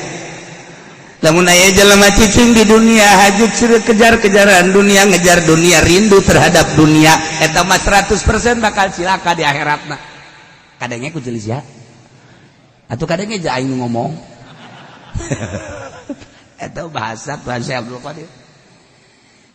Lamun aya jelema cicing di dunia haju kejar-kejaran dunia, ngejar dunia, rindu terhadap dunia, eta mah 100% bakal cilaka di akhiratna. Kadangnya ku celis ya atau kadangnya aja aing ngomong eta bahasa Tuan Syekh Abdul Qadir.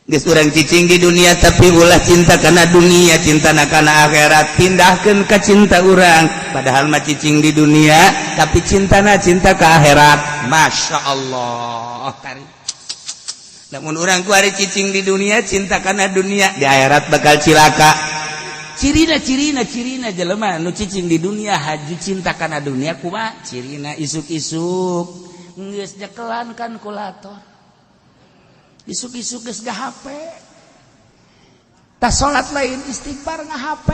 Geus urang cicing di dunia, tapi ulah cinta kana dunia, cinta kana akhirat. Pindahkeun ka cinta urang, padahal mah cicing di dunia tapi cintana cinta ke akhirat. Masya Allah kari. Namun urang kuari cicing di dunia, cinta kana dunia, di akhirat bakal cilaka. Cirina, cirina, cirina jelema nu cicing di dunia haju cinta kana dunia kumaha cirina? Isuk-isuk geus nyekelan kalkulator, isuk-isuk geus HP, tas salat lain istighfar, nga HP,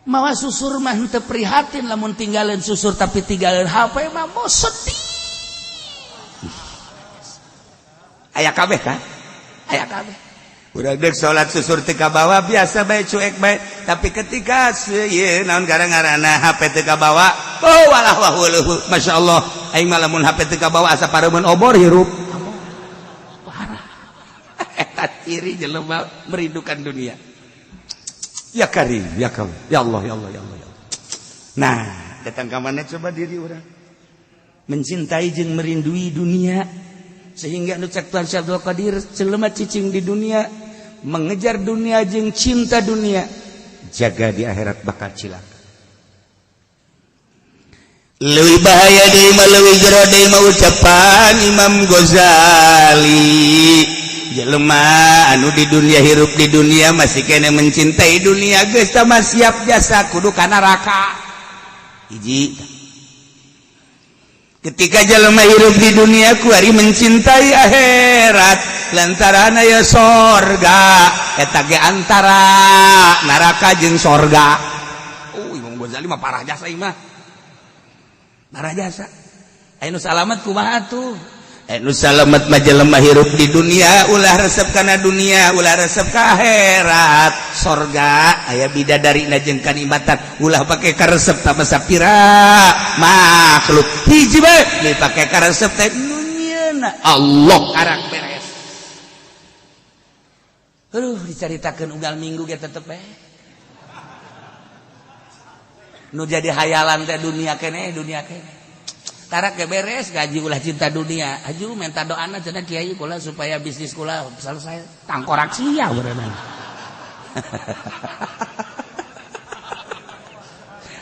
mawa susur mah henteu prihatin lamun tinggalin susur, tapi tinggalin HP mah mau sedih. Aya kabeh kan, aya kabeh. Udah dek salat susur teu kabawa biasa bae, cuek bae, tapi ketika ieu naon gara-garana HP teu kabawa, oh walah wah. Masya Allah, aing mah lamun HP teu kabawa asa pareumeun obor hirup. Parah eta ciri jelema merindukan dunia. Ya Karim, ya Karim, ya Allah, ya Allah, ya Allah, ya Allah. Nah, datang ke mana coba diri orang mencintai jeung merindui dunia, sehingga nu cek Tuan Syekh Abdul Qadir, jelema cicing di dunia, mengejar dunia jeung cinta dunia, jaga di akhirat bakal cilaka. Leuwih bahaya deui mah, leuwih jero deui mah, ucapan Imam Ghazali, jelema anu di dunia, hirup di dunia, masih kene mencintai dunia, geus mah siap jasa kudu ka neraka. Hiji, ketika jelema hirup di dunia kuari mencintai akhirat lantaran aya sorga, eta ge antara neraka jeung sorga. Oh, Imam Ghazali mah parah jasa ieu mah, parah jasa. Aya nu salamet kumaha tuh? Nu salamet mah jelema hirup di dunia ulah resep kana dunia, ulah resep ka akhirat. Sorga aya bidadari na jeung kanikmatan, ulah pake karesep tama sapira makhluk. Hiji bae dipake karesep teh nu nyieunna Allah, karak beres. Aduh, dicaritakeun unggal minggu ge tetep bae nu jadi hayalan teh dunia kene, dunia kene. Tarak ke beres gaji, ulah cinta dunia. Aju minta doana cenah, "Kiai, kula supaya bisnis kula selesai." Tangkorak sia berenang.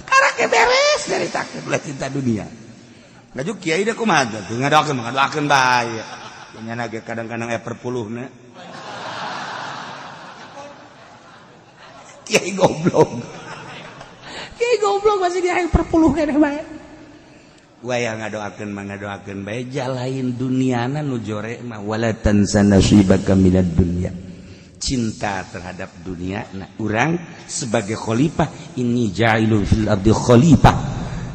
Karak ke beres dari takut, ulah cinta dunia. Ngaju kiai deh kumaha tuh, ngadoakeun, ngadoakeun bae. Nya ge kadang-kadang aya perpuluhna. Kiai goblok. Kiai goblok masih di perpuluh keneh bae. Waya ngadoakeun mah ngadoakeun bae, jalain duniana nu jore mah wala tansa nasibaka minad dunya. Cinta terhadap dunia. Nah, urang sebagai khalifah, inni ja'ilun fil ardi khalifah,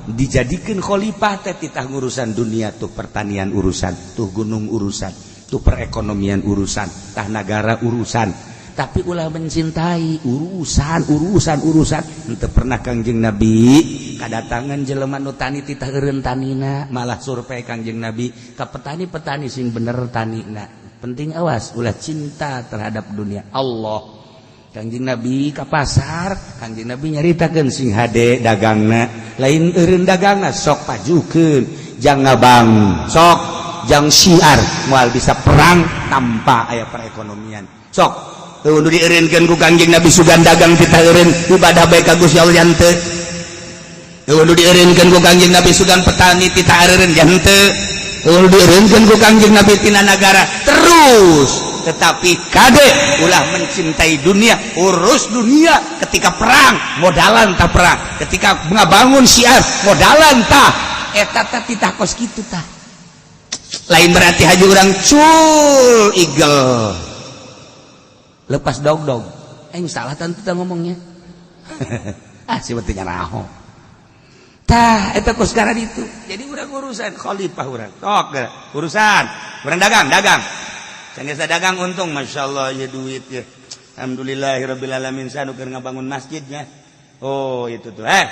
dijadikan khalifah teh titah ngurusan dunia tuh, pertanian urusan tuh, gunung urusan tuh, perekonomian urusan tah, nagara urusan, tapi ulah mencintai urusan, urusan, urusan. Henteu pernah Kangjeng Nabi kadatangan jelema nu tani titah eureun tanina, malah survei Kangjeng Nabi ka petani-petani sing bener tanina. Penting, awas, ulah cinta terhadap dunia. Allah, Kangjeng Nabi ka pasar, Kangjeng Nabi nyaritakeun sing hade dagangna, lain eureun dagangna, sok pajukeun jang ngabang, sok jang syiar, moal bisa perang tanpa aya perekonomian. Sok tuh nu dieureunkeun ku Kangjeng Nabi, sugan dagang kita eureun, ibadah bae ka Gusti Allah henteu. Tuh nu dieureunkeun ku Kangjeng Nabi, sugan petani tita eureun henteu. Tuh nu dieureunkeun ku Kangjeng Nabi tina nagara terus, tetapi kade ulah mencintai dunia. Urus dunia, ketika perang modalan tak, perang ketika ngabangun syiar modalan tak, eta teh titah kos kitu tah. Lain berarti haji urang cul igel lepas dog dog. Eh, salah tentu ngomongnya. Ah, sebetulnya naho. Tah, eta kos sekarang itu. Jadi urang urusan khalifah urang. Tok urusan. Urang dagang, dagang. Sanggeus dagang untung, masya Allah ya duit ya. Alhamdulillahirabbil alamin, sanu keur ngabangun masjidnya. Oh, itu tuh. Eh,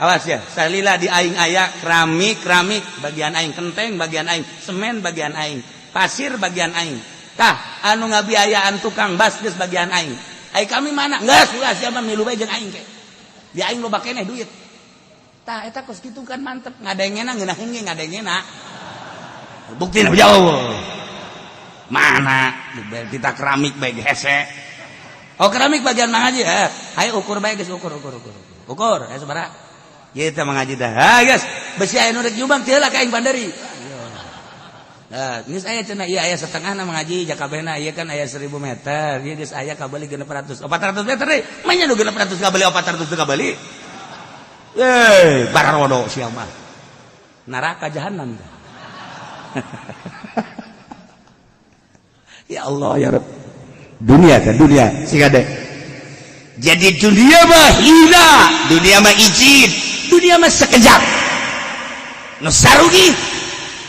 awas ya, salila di aing aya keramik, keramik bagian aing, kenteng bagian aing, semen bagian aing, pasir bagian aing. Tah, anu ngabiayaan tukang bas geus bagian aing. Ai kami mana? Geus, ulah sia mah milu bae jeung aing ke. Di aing loba keneh duit. Tah, eta kos kitu kan mantep, ngadengena ngeunaheun ge ngadengena. Buktina jauh. Mana? Kita keramik bae hese. Oh, keramik bagian Mang Haji. Eh, hayo ukur bae geus, ukur ukur ukur. Ukur, aya sabaraha? Ieu teh Mang Haji dah. Ha geus, besi aya nu rek nyumbang teu lah ka aing bandari. Nah, geus aya cenah ieu aya setengahna Mang Haji jakabehna, ieu kan aya 1000 meter. Ieu geus aya kabeli 600. 400 meter deui. Manya nu 600 kabeli 400 teu kabeli. Eh, bararodo sia mah. Neraka jahanam. Ya Allah ya Rabb. Dunia kan dunia sing ada. Jadi dunia mah hina, dunia mah izin, dunia mah sekejap. Nu sarugi,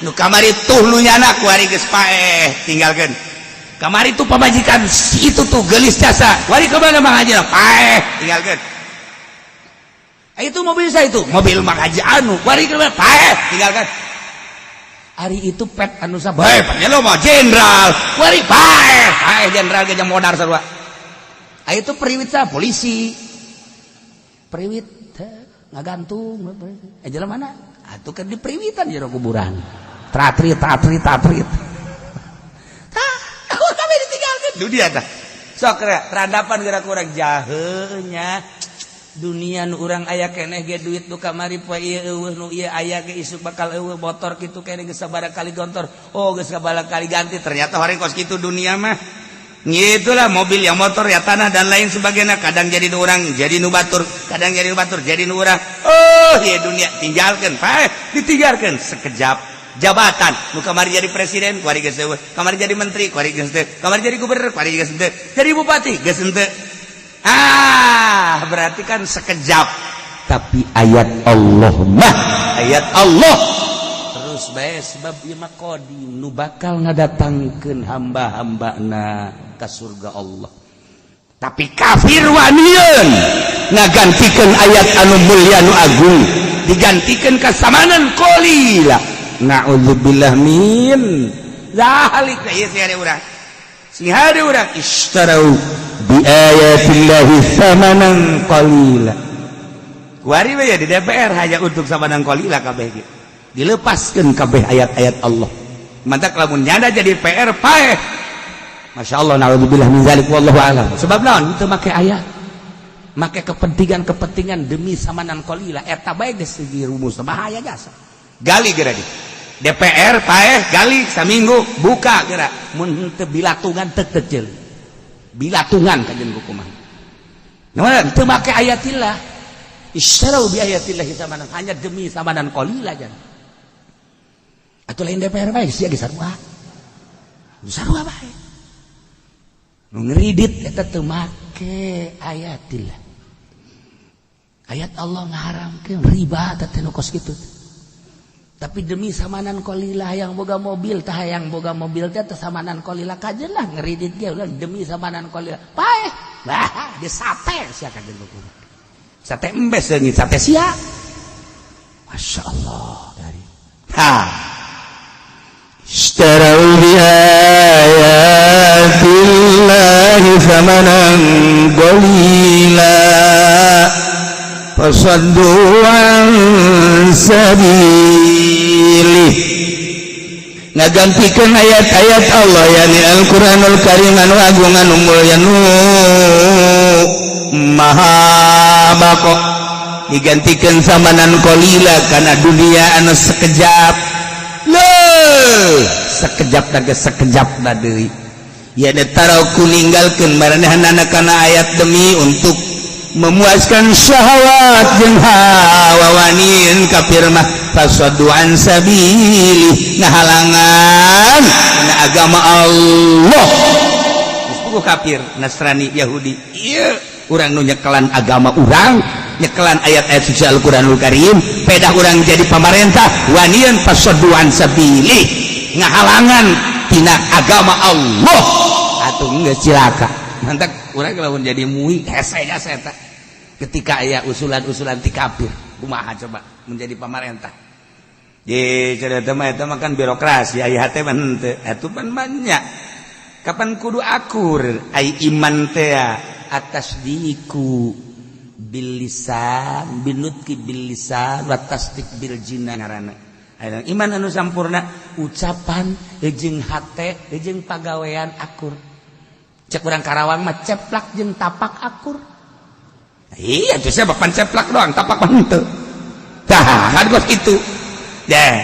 nu kamari tuh lu nyana kuari geus paeh tinggalkeun. Kamari tuh pamajikan itu tuh gelis jasa. Wari kemana Mang Haji? Paeh tinggalkeun. Itu mobil saya, itu mobil Mang Haji anu wari kemana? Paeh tinggalkan. Ari itu pet anu sabae lo mah jenderal wari paeh paeh jenderal ge modar sarua. Ah, itu periwit sa polisi periwit ngagantung eh jalan mana atuh kan di periwitan jero kuburan tratrit tratrit tratrit. Tah, kami ditinggalkeun dunia. Tah, sok terandapan gerak kurang jahenya dunia. Nu urang aya keneh ge duit nu kamari poe ieu eueuh, nu ieu aya ge isuk bakal eueuh. Motor kitu keneh geus sabaraha kali gontor, oh, geus sabaraha kali ganti. Ternyata hari kos kitu dunia mah. Itulah mobil yang motor ya, tanah dan lain sebagainya, kadang jadi nu urang jadi nu batur, kadang jadi nu batur jadi nu urang. Oh ya, dunia tinggalkan, paeh, ditinggalkan sekejap. Jabatan nu kamari jadi presiden kuari geus eueuh, kamari jadi menteri kuari geus teu, kamari jadi gubernur kuari geus teu, jadi bupati geus henteu. Ah, berarti kan sekejap. Tapi ayat Allah mah ayat Allah terus bae, sebab ieu mah qadim, nu bakal ngadatangkeun hamba-hambana ka surga Allah. Tapi kafir wanian ngagantikeun ayat anu mulia, anu agung, digantikeun ka samanan qalila. Na'udzubillah min zalik. Ieu sih ada urang, sing hade urang ishtarau bi ayatillahi thamanan qalila. Kuari we ya di DPR hanya untuk samanan qalila kabeh ge dilepaskeun kabeh ayat-ayat Allah. Mantak lamun nyanda jadi PR paeh. Masya Allah, na'udzubillah min zalik, wallahu alam. Sebab naon? Itu make ayat, make kepentingan-kepentingan demi samanan qalila. Eta bae geus segi rumus bahaya jasa. Gali geura di DPR paeh, gali saminggu buka geura, mun henteu bilatungan teu teu bilatungan kajen hukuman. Nah, teu make ayatillah. Istarau bi ayatillah samanan, hanya demi samanan qalila jan. Atuh lain DPR bae sia ge sarua. Sarua bae. Nu ngeridit eta teu make ayatillah. Ayat Allah ngaharamkeun riba teh nu kos kitu. Tapi demi samanan qalila, yang boga mobil tah, yang boga mobil teh teh samanan qalila kajen lah ngeridit ge ulah demi samanan qalila paeh. Bah, di sate sia kajen hukum. Sate embes seungit sate sia. Masya Allah dari. Ha. اشتروا بآيات الله ثمنا قليلا فصدوا عن سبيله. Ngagantikan ayat-ayat Allah, yakni Al-Qur'anul Karim anu agung, anu mulya, nu maha bako, digantikan samanan qalila karena dunia anu sekejap. Leuh, sekejap naga sekejap na deui ya taraku ninggalkeun maranehna kana ayat demi untuk memuaskan syahwat jeung hawa. Wanian kafir mah fasaddu an sabili, ngahalangan kana agama Allah. Geus puguh kafir Nasrani Yahudi ieu Urang nu nyekelan agama urang, nyekelan ayat-ayat suci Al-Qur'anul Karim, pedah urang jadi pamarentah wanian fasodduan sabili, ngahalangan tina agama Allah atuh geus cilaka. Mantak urang lamun jadi MUI hese hese eta ketika aya usulan-usulan ti kafir, kumaha coba menjadi pamarentah? Ye cerita mah eta mah kan birokrasi, aya hate mah henteu atuh pan banyak. Kapan kudu akur ai iman teh atas diku bil lisan binutki bil lisan wa tasdik bil jinan ngaranna. Iman anu sampurna ucapan jeung hate jeung pagawean akur. Cek urang Karawang mah ceplak jeung tapak akur. Iya tuh saya bapan ceplak doang, tapak mah henteu. Tah kan kos kitu. Deh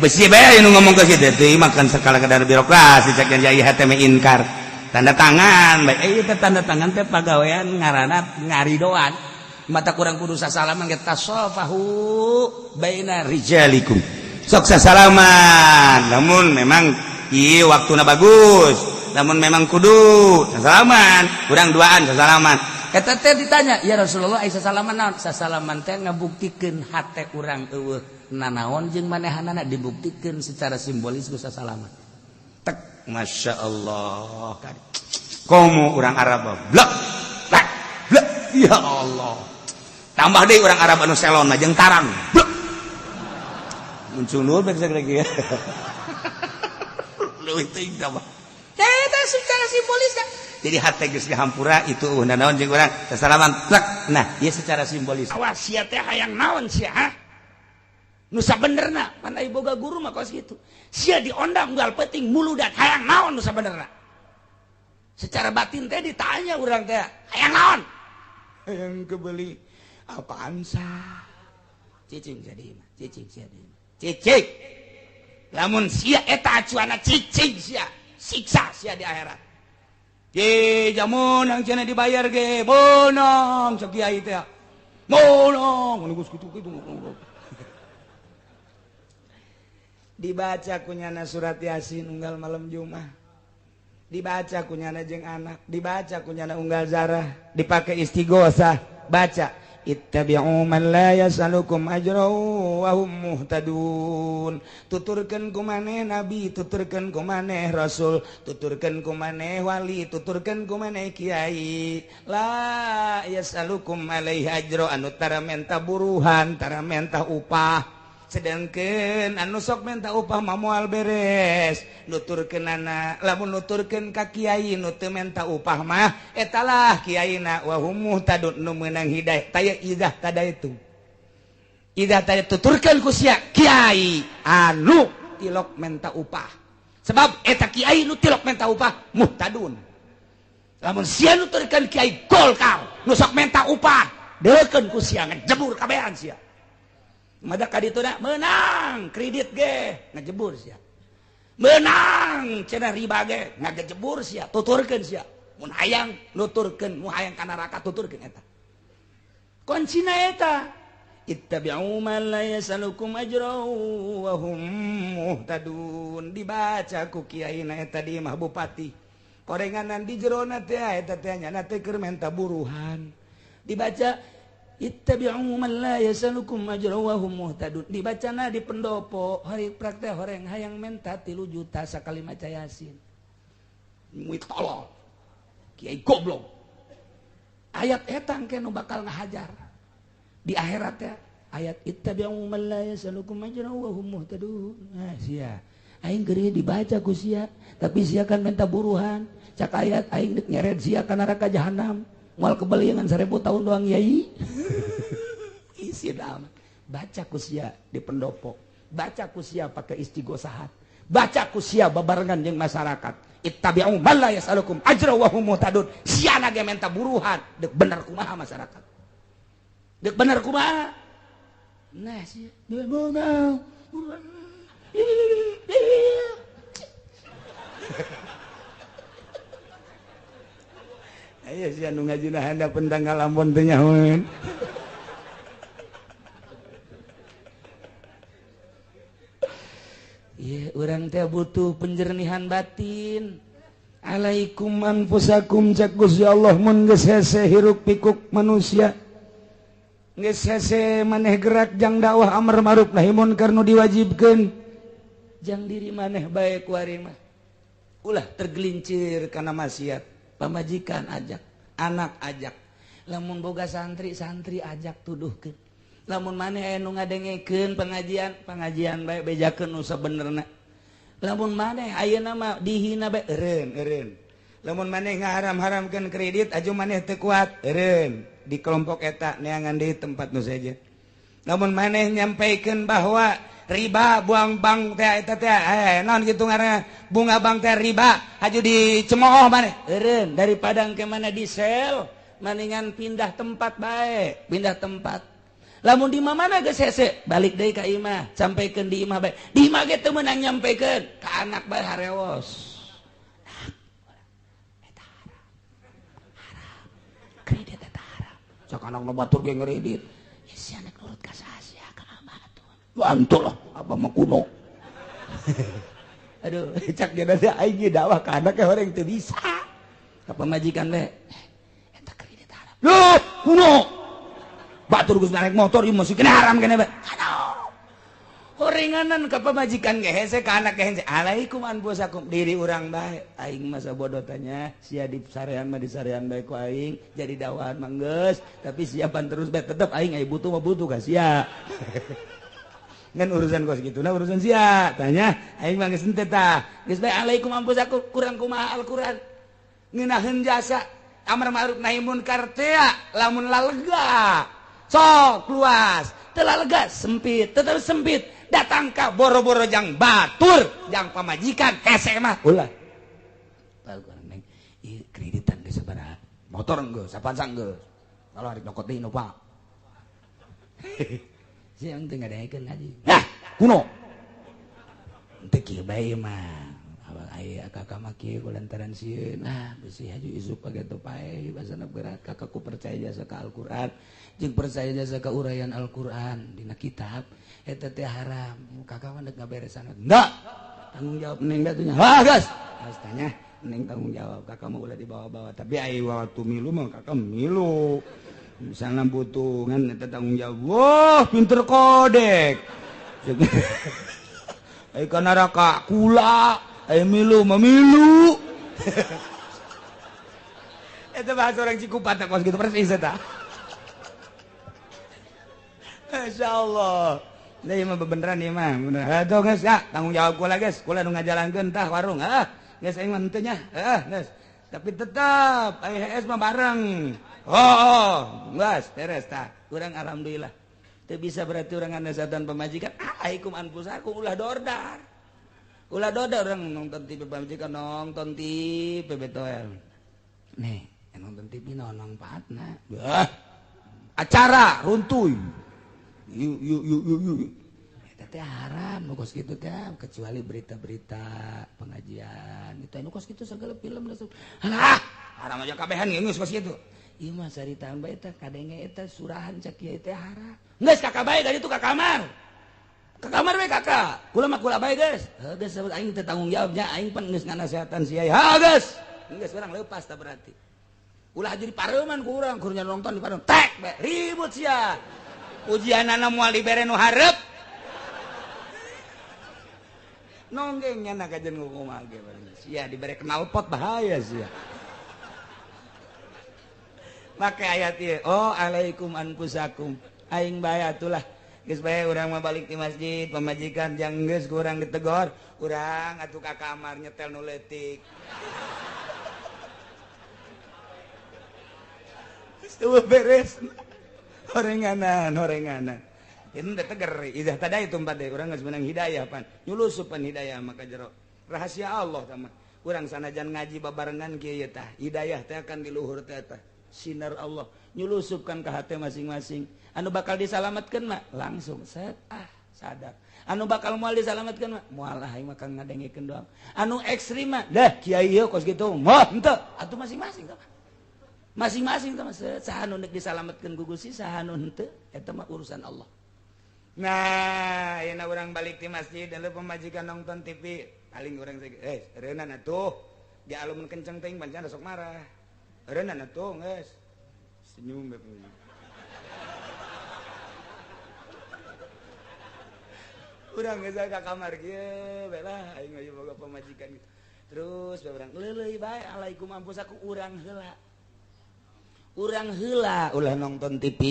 besi bae nu ngomong ke situ teh makan sekala kadar birokrasi cek yang jaya hate mah inkar. Tanda tangan bae ieu teh tanda tangan teh pagawean ngaranna ngaridoan. Mata kurang kudu sasalaman ge tasofahu baina rijalikum. Sok sasalaman, namun memang ieu waktuna bagus, namun memang kudu sasalaman, kurang duaan sasalaman. Eta teh ditanya, "Ya Rasulullah, ai sasalaman naon?" Sasalaman teh ngabuktikeun hate urang eueuh nanaon jeung manehanana, dibuktikeun secara simbolis ku sasalaman. Tek, Masya Allah. Komo urang Arab blek blek blek, ya Allah. Tambah deui urang Arab anu selon jeung tarang. Blek. Muncul nur bae lagi ya. Leuwih teuing tambah. Eta secara simbolis ya. Jadi hate geus dihampura itu eueuh nanaon jeung urang sasalaman plek. Nah, ieu secara simbolis. Awas sia teh hayang naon sia, ha? Nu sabenerna pan ai boga guru mah kos kitu. Sia diondang unggal peuting muludan hayang naon nu sabenerna. Secara batin teh ditanya urang teh, hayang naon? Hayang kebeli apaan sah? Cicing jadi mah, cicing sia di. Cicing. Lamun sia eta acuana cicing sia, siksa sia di akhirat. Ye jamun ang cenah dibayar ge, meunang cek kiai teh. Meunang, geus kitu-kitu. Dibaca kunyana surat Yasin unggal malam Jumat. Dibaca kunyana jeung anak, dibaca kunyana unggal zarah, dipakai istighosah, baca ittabi'u man la yas'alukum ajra wa hum muhtadun. Tuturkeun ku maneh nabi, tuturkeun ku maneh rasul, tuturkeun ku maneh wali, tuturkeun ku maneh kiai. La yas'alukum alaihi ajra, anu tara menta buruhan, tara menta upah. Sedangkan anu sok menta upah mah moal beres. Nuturkeunana, lamun nuturkeun ka kiai nu teu menta upah mah etalah kiaina wa hum muhtadun nu meunang hidayah. Taya idah tadaitu. Idah tadi tuturkeun ku sia kiai anu tilok menta upah. Sebab eta kiai nu tilok menta upah muhtadun. Lamun sia nuturkeun kiai Golkar nu sok menta upah, deukeun ku sia ngejebur kabehan sia. Mada ka ditu da meunang kredit ge ngejebur sia. Meunang cenah riba ge ngagejebur sia, tuturkeun sia. Mun hayang nuturkeun, mun hayang ka neraka tuturkeun eta. Kuncina eta ittabi'u man la yasalukum ajra wa hum muhtadun. Dibaca ku kiai na eta di imah bupati. Korenganan di jerona teh eta teh nya teh keur menta buruhan. Dibaca ittabi'u man la yasalukum ajra wa hum muhtadun. Dibacana di pendopo hari praktek horeng hayang menta 3 juta sakali maca Yasin. Muit tolol. Kiai goblok. Ayat eta engke nu bakal ngahajar di akhirat ya. Ayat ittabi'u man la yasalukum ajra wa hum muhtadun. Nah sia aing keur dibaca ku sia, tapi sia kan menta buruhan. Cak ayat aing deuk nyeret sia ka neraka jahanam. Moal kebeliangan 1000 tahun doang yai. Isi amat. Baca ku sia di pendopo, baca ku sia pakai istighosahat, baca ku sia babarengan jeung masyarakat. Ittabi'u man la yasalukum ajra wa hum muhtadun. Sia ge menta buruhan, deuk bener kumaha masyarakat. Deuk bener kumaha? Nah sia mau. Ayo sia nu ngajina handapeun tanggal Ambon teh nyahoeun. Ieu urang teh butuh penjernihan batin. Alaikum anfusakum cek Gusti Allah mun geus hese hiruk pikuk manusia. Geus hese maneh gerak jang dakwah amar ma'ruf nahi munkar nu diwajibkeun. Jang diri maneh bae kuari mah. Ulah tergelincir kana maksiat. Pamajikan ajak, anak ajak. Lamun boga santri, santri ajak tuduhkeun. Lamun maneh aya nu ngadengekeun pengajian, pengajian bae bejakeun nu sabenerna. Lamun maneh ayeuna mah dihina bae eureun eureun. Lamun maneh ngaharam-haramkeun kredit aju maneh teu kuat eureun di kelompok eta neangan deui tempat nu sejen. Lamun maneh nyampaikeun bahwa riba buang bank teh eta teh naon kitu ngaranna bunga bank teh riba aju dicemooh maneh eureun daripada engke mana di sel mendingan pindah tempat bae, pindah tempat. Lamun di mana geus hese balik deui ka imah sampaikeun di imah bae di imah ge teu meunang nyampaikeun ka anak bae harewos eta haram haram kredit eta haram cak anak nu batur ge ngredit ya si anak nurut ka saha sia ka abah atuh bantu lah abah mah kuno. Aduh cak dia teh aing ge dakwah ka anak orang teu bisa ka pamajikan bae eta kredit haram loh kuno batur geus naik motor ieu masih kena haram kene bae. Aduh. Horenganan ka pamajikan ge hese ka anak ge hese. Alaikum anfusakum diri urang bae. Aing mah sabodo tanya sia di sarean mah di sarean bae ku aing jadi dakwahan mah geus tapi siapan terus bae tetep aing aya butuh mah butuh ka sia. Ngan urusan kos kitu na urusan sia tanya aing mah geus henteu tah. Geus bae alaikum anfusakum kurang kumaha Al-Qur'an. Ngeunaheun jasa amar ma'ruf nahi munkar teh lamun lalega. Sok luas, telah lega sempit, tetap sempit. Datang ka boro-boro jang batur, jang pamajikan hese mah. Ulah. Neng, ieu kreditan geus sabaraha? Motor geus, Avanza geus. Kalau arek nyokot deui Innova. Siang teu ngadengekeun ngaji. Nah, kuno. Teu kieu bae mah. Abang aya kakak mah kieu kulantaran sieun. Ah, bisi haju isuk pageto pae basana berat kakakku percaya jasa ka Al-Qur'an. Jeung percaya jasa ka uraian Al-Qur'an dina kitab eta teh haram. Kakak mah deuk ngaberesan. Enggak. Tanggung jawab neng da atuh nya. Ha, geus. Geus tanya, neng tanggung jawab kakak mah ulah dibawa-bawa. Tapi ai waktu milu mah kakak milu. Misalnya butuh ngan eta tanggung jawab. Wah, pinter kodek. Ai ka neraka kula. Ayo milu, memilu. Itu bahasa orang Cikupa tak kos gitu persis eta. Masya Allah. Nah, ieu mah bebeneran ieu mah. Bener. Aduh geus ya, tanggung jawab kula geus. Kula nu ngajalankeun tah warung. Hah, geus aing mah henteu nya. Heuh, geus. Tapi tetep aing HS mah bareng. Oh, geus beres tah. Urang alhamdulillah. Teu bisa berarti urang nganasatan pamajikan. Alaikum anfusakum ulah dordar. Ulah doda orang nonton TV pamajikan nonton TV betoel. Nih, nonton TV naon manfaatna. Bah, acara runtuy. Yuk yuk yuk yuk yuk. Eta teh haram nu kos kitu teh kecuali berita-berita pengajian. Itu nu kos kitu segala film langsung. Halah, haram aja kabehan geus kos kitu. Ieu mah saritaan bae eta kadenge eta surahan cak kieu teh haram. Geus kakak bae dari itu ka kamar. Ke kamar we kakak, kula mah kula bae geus. Heuh geus aing teh tanggung jawabnya aing pan geus nganasehatan sia. Ha geus. Geus urang leupas tah berarti. Ulah jadi pareuman ku urang kur nonton di pareuman. Tek bae ribut sia. Ujianana moal dibere nu hareup. Nonggeng nya kajen kumaha ge sia dibere knalpot bahaya sia. Make ayat ieu, oh alaikum anfusakum. Aing bae atulah. Geus bae urang mah balik di masjid, pamajikan jang geus ku urang ditegor, urang atuh ka kamar nyetel nu leutik. Geus beres. Horenganan, horenganan. Ini teh teger, idah tadai tempat deh, urang geus meunang hidayah pan. Nyulusupan hidayah maka jero. Rahasia Allah tah mah. Urang sanajan ngaji babarengan kieu ye tah, hidayah teh akan di luhur teh tah. Sinar Allah nyulusupkan ke hati masing-masing. Anu bakal disalamatkeun mah langsung set ah sadar. Anu bakal moal disalamatkeun mah moal lah aing mah ngadengekeun doang. Anu ekstrim mah dah kiai ieu kos kitu mah henteu atuh masing-masing tah. Masing-masing tah saha nu deuk disalamatkeun ku Gusti saha nu henteu eta mah urusan Allah. Nah, ayeuna urang balik di masjid dan pemajikan nonton TV, paling urang reunan atuh. Ge alumun kenceng teuing pancen sok marah. Eureunna atuh geus. Senyum bae. Urang geus ka kamar kieu bae lah aing mah boga pamajikan gitu. Terus bae urang leuleui bae alaikum ampusaku urang heula. Urang heula ulah nonton TV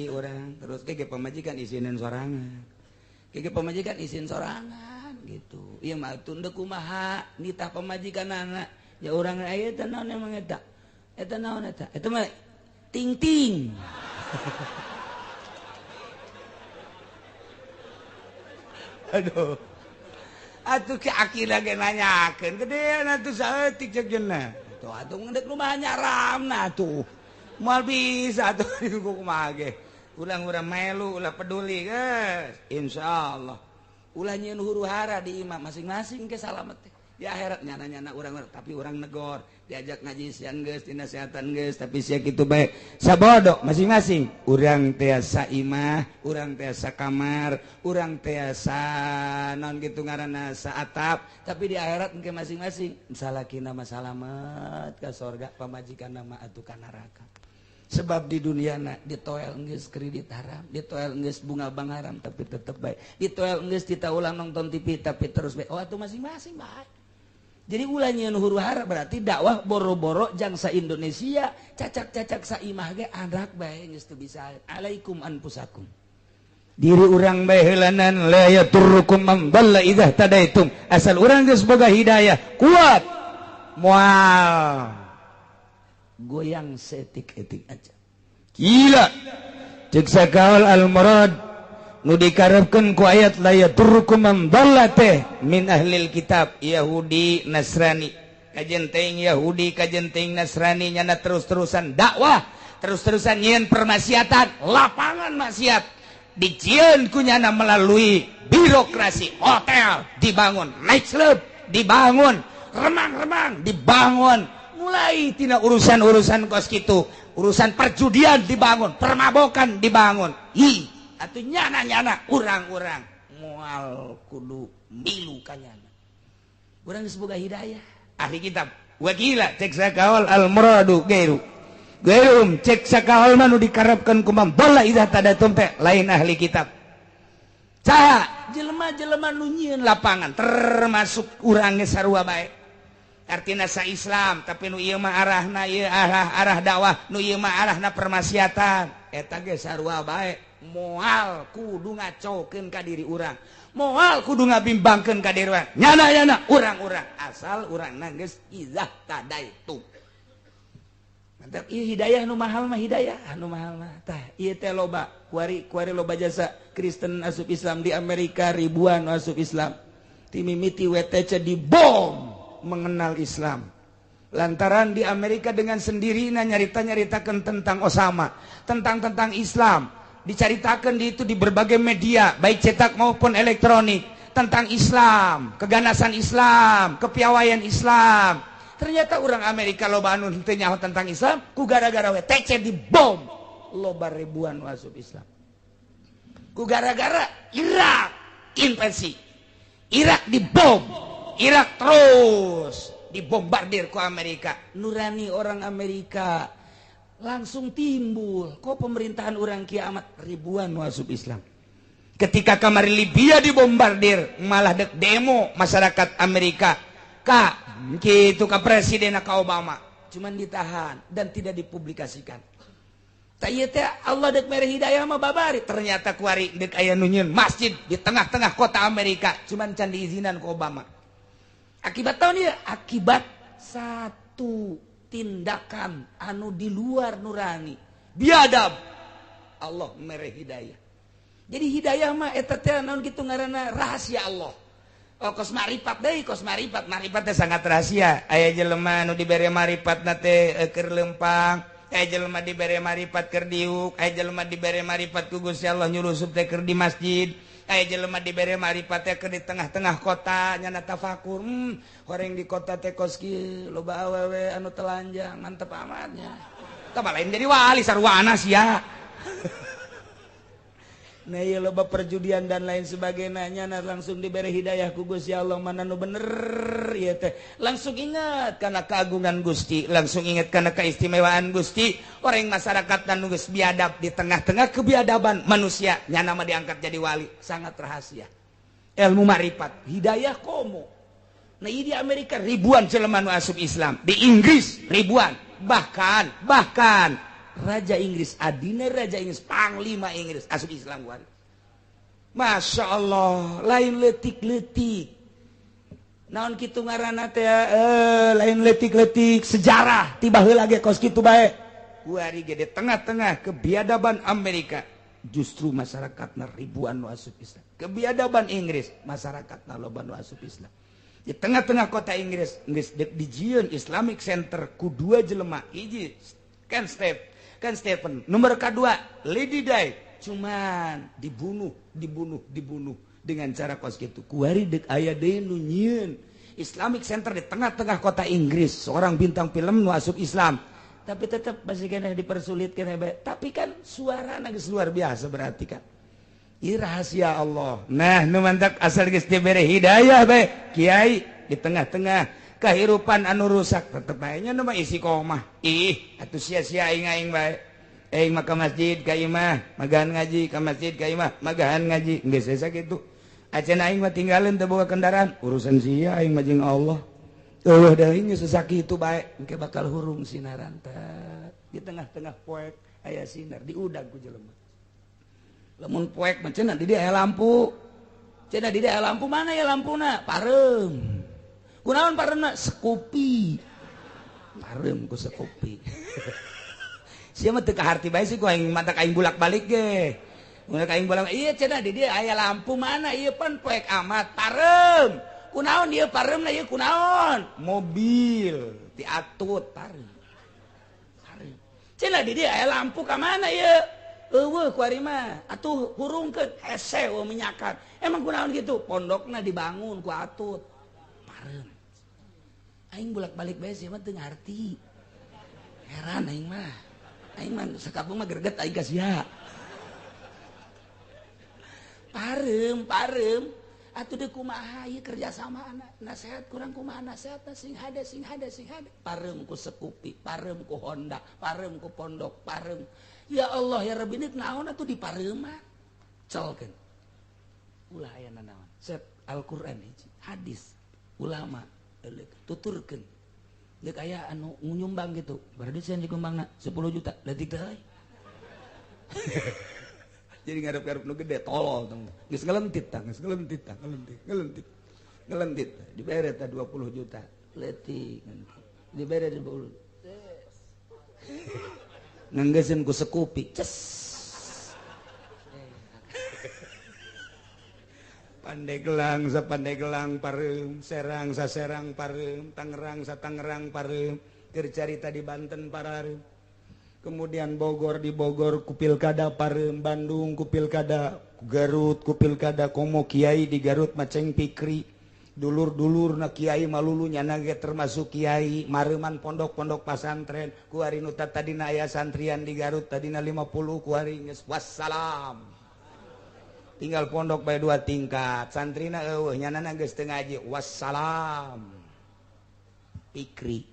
urang terus ge pamajikan isinin sorangan. Ge pamajikan isin sorangan gitu. Ieu mah tunda kumaha nitah pamajikanana. Ya urang aya teh naon emang eta? Eta naon eta? Eta mah ting-ting. Aduh. Atuh ki akila ge nanyakeun gedean atuh saeutik ceuk jeuna. Tuh atuh ngeudek kumaha nyaramna atuh. Moal bisa atuh kumaha ge. Ulah-urang melu, ulah peduli geus. Insyaallah. Ulah nyieun huru-hara di imah masing-masing ke salamet teh. Di akhirat nyana-nyana urang tapi urang negor, diajak ngaji siang geus, dinasehatan geus, tapi sia kitu bae. Sabodo masing-masing. Urang tiasa imah, urang tiasa kamar, urang tiasa naon kitu ngaranna saatap, tapi di akhirat engke masing-masing salakina mah salamet ka sorga, pamajikanna mah atuh ka neraka. Sebab di dunia na ditoel geus kredit haram, ditoel geus bunga bank haram tapi tetep bae. Ditoel geus tita ulang nonton TV tapi terus bae. Oh atuh masing-masing bae. Jadi ulah nyieun huru-hara berarti dakwah boro-boro jangsa Indonesia, cacak-cacak saimah ge anak bae geus teu bisa. Alaikum anfusakum. Diri urang bae heulanan la yaturrukum man dhalla idza tadaitum. Asal urang geus boga hidayah kuat moal goyang seetik-etik aja. Gila. Cek sakaol al-murad nu dikarepkeun ku ayat la yaturrukum man dhalla teh min ahlil kitab Yahudi Nasrani. Kajen teuing Yahudi kajen teuing Nasrani nyana terus-terusan dakwah, terus-terusan nyieun permaksiatan, lapangan maksiat dijieun ku nyana melalui birokrasi, hotel dibangun, night club dibangun, remang-remang dibangun. Mulai tina urusan-urusan kos kitu, urusan perjudian dibangun, permabokan dibangun. Hi, atuh nyana-nyana urang-urang moal kudu milu ka nyana. Urang geus boga hidayah. Ahli kitab wakila cek sakaol al muradu gairu. Gairum cek sakaol mah nu dikarepkeun ku man dhalla idza tadatum teh lain ahli kitab. Saha jelema-jelema nu nyieun lapangan termasuk urang ge sarua bae. Artina sa Islam tapi nu ieu mah arahna ieu arah dakwah, nu ieu mah arahna permaksiatan. Eta ge sarua bae moal kudu ngacokeun ka diri urang, moal kudu ngabimbangkeun ka diri urang. Nyana-nyana urang-urang asal urangna geus idzah tadaitu. Mantap ieu hidayah nu mahal mah, hidayah nu mahal mah. Tah ieu teh loba kuari kuari loba jasa Kristen asup Islam di Amerika ribuan asup Islam. Timimiti WTC dibom mengenal Islam. Lantaran di Amerika dengan sendirinya nyarita-nyaritakan tentang Osama, tentang Islam, dicaritakan di itu di berbagai media, baik cetak maupun elektronik, tentang Islam, keganasan Islam, kepiawaian Islam. Ternyata orang Amerika loba anu henteu nyaho tentang Islam, ku gara-gara WTC dibom, loba ribuan masuk Islam. Ku gara-gara Irak invasi, Irak dibom, Irak terus dibombardir ku Amerika. Nurani orang Amerika langsung timbul kok pemerintahan orang kiamat ribuan masuk Islam. Ketika kamari Libya dibombardir malah dek demo masyarakat Amerika ka gitu ka presiden ka Obama, cuman ditahan dan tidak dipublikasikan. Tak ieu teh Allah dek mere hidayah mah babari. Ternyata kuari dek aya nu nyieun masjid di tengah-tengah kota Amerika cuman can diizinan ku Obama. Akibat tahun ya, akibat satu tindakan anu di luar nurani biadab Allah mere hidayah. Jadi hidayah mah eta teh naon kitu ngaranna rahasia Allah. Oh kos marifat deui, kos marifat, marifat teh sangat rahasia. Aya jelema anu dibere marifatna teh keur lempang, aya jelema dibere marifat keur diuk, aya jelema dibere marifat ku Gusti Allah nyurusup teh keur di masjid. Aya jelema dibere marifat teh keur di tengah-tengah kota nyana tafakur. Horeng di kota teh kos kieu loba awewe anu telanjang, mantep amatnya. Tah lain jadi wali sarua sia. Nah ieu loba perjudian dan lain sebagainya, nyana langsung diberi hidayah ku Gusti Allah mana nu bener ieu teh. Langsung ingat karena keagungan Gusti, langsung ingat karena keistimewaan Gusti. Orang masyarakat dan geus biadab di tengah-tengah kebiadaban manusia, nyana mah diangkat jadi wali, sangat rahasia. Ilmu marifat, hidayah komo. Nah di Amerika ribuan jelema nu asup Islam, di Inggris ribuan, bahkan bahkan Raja Inggris, adina Raja Inggris, panglima Inggris asup Islam kuari. Masya Allah, lain letik-letik. Naon kitu ngaranna teh lain letik-letik sejarah tiba heula ge kos kitu bae. Kuari ge di tengah-tengah kebiadaban Amerika justru masyarakatna ribuan nu asup Islam. Kebiadaban Inggris masyarakatna loba nu asup Islam. Di tengah-tengah kota Inggris geus dijieun Islamic Center ku dua jelema, hiji Ken Step kan Stephen, nomor kedua Lady Di, cuman dibunuh dibunuh dibunuh dengan cara kos gitu. Kuari dek aya deui nu nyieun Islamic Center di tengah-tengah kota Inggris, seorang bintang film nu asup Islam, tapi tetap masih kena dipersulit kena bae. Tapi kan suara geus luar biasa berarti kan. Ini rahasia Allah. Nah, nu mantak asal geus dibere hidayah bae, kiai di tengah-tengah kehidupan anu rusak tetep bae nya nu mah isi komah. Ih, atuh sia-sia aing aing bae. Aing mah ka masjid ka imah, magahan ngaji, ka masjid ka imah, magahan ngaji. Geus asa kitu. Acan aing mah tinggalin teu boga kendaraan, urusan sia aing mah jeung Allah. Eueuh deui geus sakitu bae, engke bakal hurung sinaran teh. Di tengah-tengah poek aya sinar diudag ku jelema. Lamun poek mah cenah di dieu aya lampu. Cenah di dieu aya lampu, mana ya lampuna? Pareum. Kunaon pareumna? Sekupi. Pareum ku sekupi. Sia mah teu kaharti bae sih ku aing mantak aing bolak-balik ge. Mun aing bolak ieu cenah di dieu aya lampu mana ieu pan poek amat pareum. Kunaon ieu pareumna ieu kunaon? Mobil diatut pareum. Pareum. Cenah di dieu aya lampu ka mana ieu? Eueuh ku ari mah atuh hurungkeun hese eueuh minyakan. Emang kunaon kitu? Pondokna dibangun ku atut. Pareum. Aing bolak-balik bae sia mah teu ngarti. Heran aing mah. Aing mah sakampung mah greget aing ka sia. Pareum, pareum. Atuh deui kumaha ieu kerja sama anak nasehat kurang kumaha nasehatna sing hade sing hade sing hade. Pareum ku Sekupi, pareum ku Honda, pareum ku pondok, pareum. Ya Allah ya Rabbi ini naon atuh dipareuman. Celkeun. Ulah aya nanaon. Set Al-Qur'an hiji, hadis, ulama tuturkeun. Deuk aya anu nyumbang gitu. Berarti sia dikumbangna 10 juta, leutik teh euy. Jadi ngarep-ngarep nu gede tolol tong. Geus ngelentit tah, geus ngelentit tah, ngelentit, ngelentit. Ngelentit. Dibere tah 20 juta. Leutik. Dibere 20. Nganggeuskeun ku Sekupi. Ces. Pandeglang sa Pandeglang pareum, Serang sa Serang pareum, Tangerang sa Tangerang pareum, keur carita di Banten pareum. Kemudian Bogor di Bogor ku pilkada pareum, Bandung ku pilkada, Garut ku pilkada, komo kiai di Garut maceng pikri. Dulur-dulur na kiai malulu nyana ge termasuk kiai, mareuman pondok-pondok pasantren, ku ari nu tadina aya santrian di Garut tadina 50 ku ari geus wassalam. Tinggal pondok bae dua tingkat, santrina eueuh nyanana geus teu ngaji, wassalam. Pikri.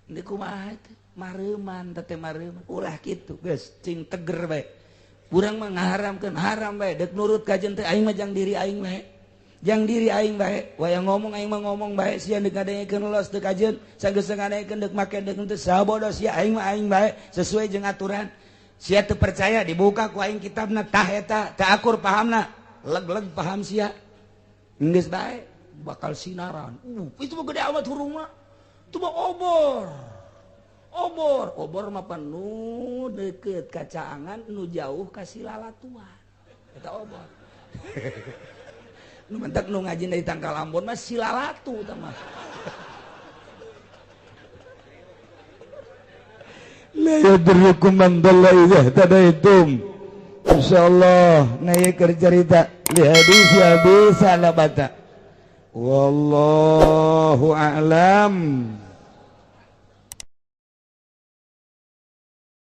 Deui kumaha teh? Mareuman teh mareuman, ulah kitu geus cing teger bae. Urang mah ngaharamkeun haram bae, deuk nurut ka jeung teh aing mah jang diri aing bae. Jang diri aing bae, wayang ngomong aing mah ngomong bae, sia deuk ngadengekeun los teu kajeun, sageus ngadengekeun deuk make deuk henteu sabodo sia aing mah aing bae sesuai jeung aturan. Sia teu percaya dibuka ku aing kitabna tah eta, teu akur pahamna, leg-leg paham sia. Geus bae bakal sinaran. Itu mah gede amat hurungna. Itu mah obor. Obor, obor mah penuh deket ka caangan nu jauh ka silalatuan. Eta obor. Nu mentak nu ngaji dari Tangkal Ambon mah silalatu tah mah. La yadurrukum man dhalla idza ihtadaitum. Insyaallah na ieu keur carita li hadis abi salabata. Wallahu a'lam.